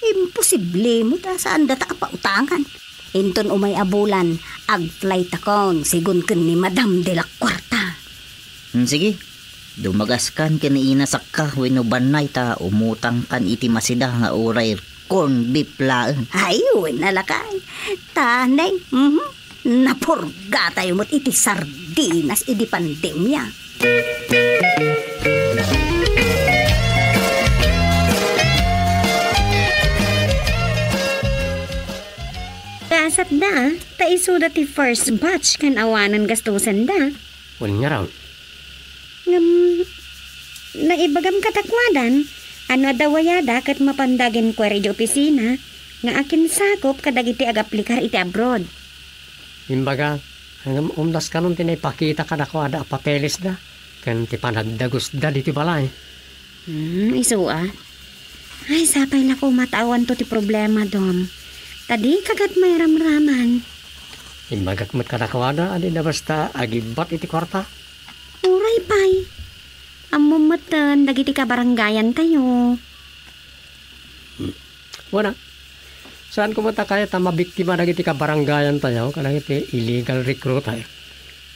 imposible met a saan data a pautangan. Inton umay a bulan, ag-flight akon, sigun ken ni Madam de la Cuarta. Hmm, sige. Dumagaskan ken ni Ina Sakka wenno Bannay ta umutangkan iti masida nga uray corn beef laeng. Ay, wen a lakay. Ta, Neng, mhm. Napurgatayo met iti sardinas idi pandemia. Kasatda, ta isuda ti first batch ken awanen gastusenda. Wen ngarud. Ngem, naibagam kadakuadan, a no adda wayada ket mapanda ag-inquire idiay opisina nga akinsakup kadagiti agaplikar iti abroad. Imbaga, ngem umdaskanon ti naipakita kadakuada a papelesda ken ti panagdagusda ditoy balay. Hmm, isu a. Ay, sapay la koma ta awanto ti problema, Dom. Ta dika ket mairamraman. Imbagak met kadakuada a dida basta agibbat iti kuarta. Uray pay. Ammom metten dagiti kabarangayantayo. Hmm. Wen a. Saan koma ta kayat a mabiktima dagiti kabarangayantayo kadagiti illegal recruiter?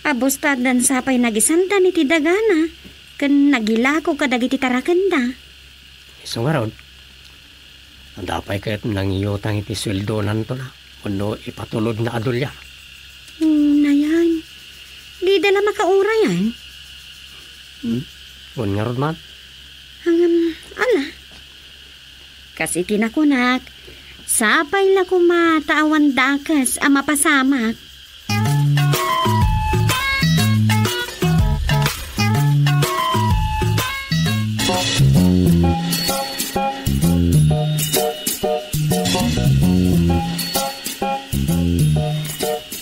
Abus ta addan sapay nagisandan iti dagana ken nagilako kadagiti tarakenda. Isu ngarud, adda pay ket nangiyutang iti sueldonanto na wenno ipatulodna a dolyar? Unayan, dida la makaurayan. Hmm? Wen ngarud man? Ngem, ala, kas iti nakunak, sapay la koma ta awan dakes a mapasamak.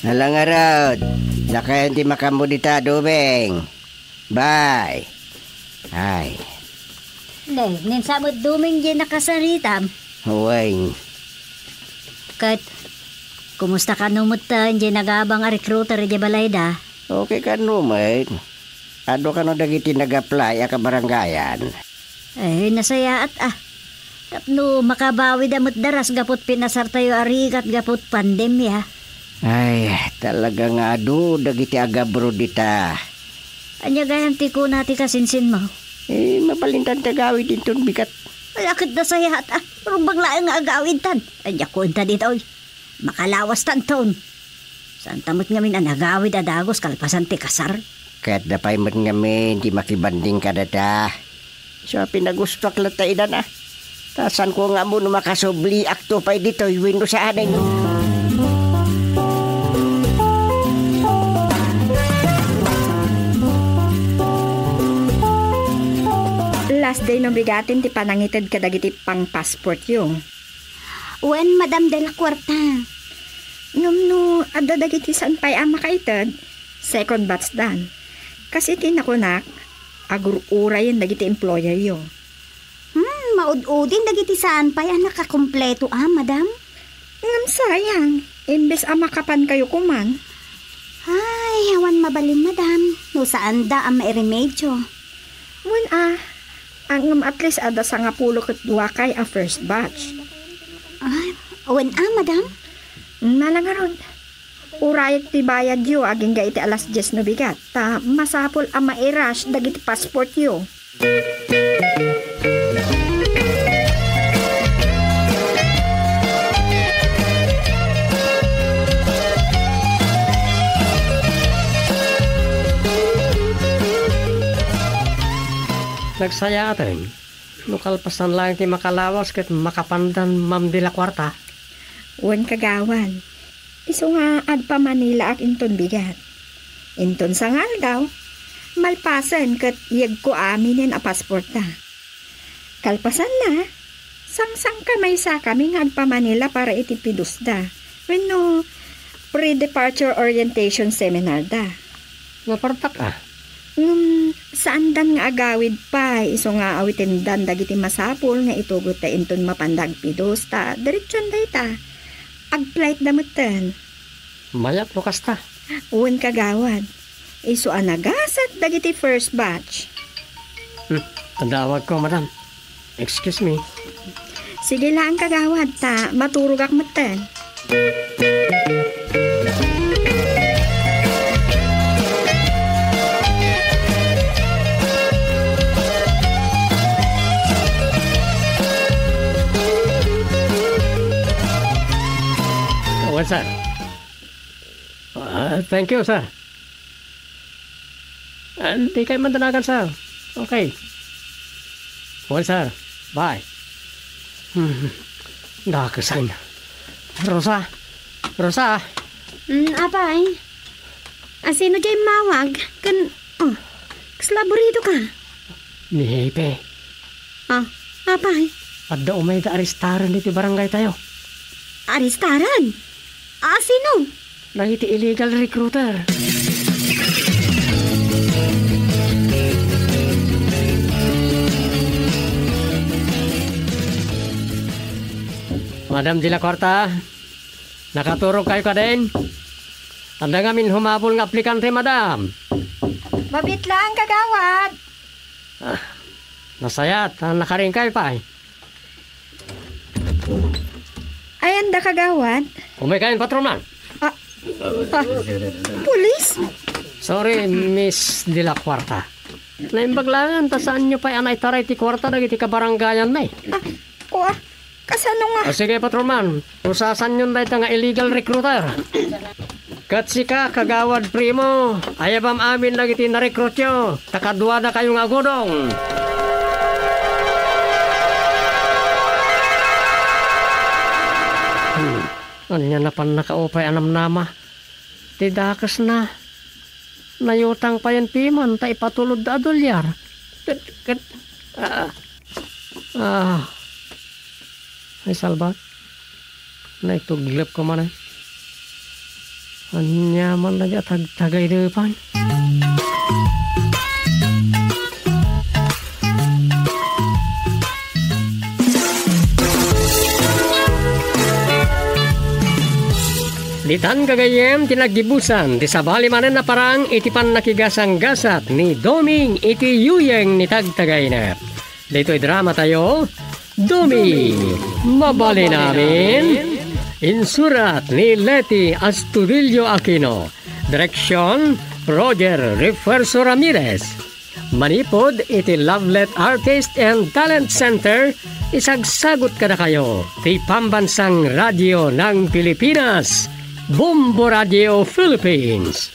Ala ngarud, dakayon ti makaammo dita, Dumeng. Bye. Ay. Ne, ninsa met Dumeng diay nakasaritam. Wen. Ket, kumusta kano metten diay nagaabang a recruiter diay balayda? Okay kano met. Adu kano dagiti nag-apply a kabarangayan? Eh, nasayaat, ah. Tapno makabawida met daras gaput pinasartayo a rigat gaput pandemia. Ay, talaga nga adu dagiti agabro dita. Ania gayam ti kuna ti kasinsinmo? Eh, mabalintan ti agawid inton bigat. Ay, ket nasayaat, ah. Rumbeng laeng nga agawidtan. Ania kunta ditoy? Makalawastanton. Saanta met ngamin a nagawid a dagus kalpasan ti kasar? Kayatda pay met ngamin ti makibanding kadata. Isu a pinagustoak latta idan a. Ta saanko nga ammo no makasubliakto pay ditoy wenno saanen. Last day no bigaten ti panangited kadagiti pang-passportyo. Wen, Madam de la Cuarta. Ngem no adda dagiti saan pay a makaited, second batch dan. Kas iti nakunak, agur-urayen dagiti employeryo. Hmm, maud-udin dagiti saan pay a nakakumpleto a, Madam. Ngem sayang, imbes a makapankayo koman. Ay, awan mabalin, Madam, no saanda a mairemedio. Wen a, ngem at least adda sangapulo ket duakay a first batch. Ah, wen a, Madam? Nala ngarud. Urayek ti bayadyo agingga iti alas dies no bigat, ta masapul a mairush dagiti passportyo. Nagsayaaten, no kalpasan laeng ti makalawas ket makapandan Ma'am de la Cuarta. Wen, kagawad. Isu nga agpamanila ak inton bigat. Inton sangaaldaw, malpasen ket yegko aminen a pasporta. Kalpasanna, sangsangkamaysakami nga agpamanila para iti pidosda wenno pre-departure orientation seminarda. Napartak a. Ngem, saandan nga agawid pay isu nga awitendan dagiti masapul nga itugotda inton mapanda agpidos ta diretsion dayta. Agflightda metten. Mayat no kasta. Wen, kagawad. Isu a nagasat dagiti first batch. Hmm, adda awagko, madam. Excuse me. Sige laeng, kagawad, ta maturogak metten. Well, sir. Ah, thank you, sir. Ah, di kayo madanagan, sir. Okay. Well, sir. Bye. Hmm. Dakesan. Rosa. Rosa. Mm, apay. Asino diay mawag? Ken, oh, kasla aburido ka? Ni Hepe. Ah, apay? Adda umay nga arestaren iti barangay tayo. Arestaren? Asino? Dagiti illegal recruiter. Madam de la Cuarta, nakaturog kayo kadin? Adda ngamin humabol nga aplikante, madam. Mabit lang, kagawad. Ah, nasayat, ah, nakaringkay pay. Ayan da, kagawad. Umay kayan, patrona. Ah, ah, pulis? Sorry, Miss de la Cuarta. Naimbag laeng ta saanyo pay a naitaray ti kuarta dagiti kabarangayanmi. Ah, kua, kasano nga? Ah, sige, patrolman. Usasanyon dayta nga illegal recruiter. Ket sika, kagawad Primo, ayabam amin dagiti narekrutyo, ta kaduadakayo nga agudong. Hmm. Ania napan nakaupay a namnama? Ti dakesna, nayutang payen piman ta ipatulodda a dolyar. Ket, ket, ah, ah, ay salbat. Naituglep ko manen. Ania man dayta a tagtagaydepan? Ditan gagayyem ti naggibusan ti sabali manen a parang iti pannakigasanggasat ni Doming iti yuyeng ni Tagtagaynep. Ditoy drama tayo, Doming, mabalin amin. Insurat ni Leti Astudillo Aquino. Direksyon, Roger Refuerzo Ramirez. Manipud iti Lovelet Artist and Talent Center, isagsagut kadakayo ti Pambansang Radio ng Pilipinas, Bombo Radio Philippines.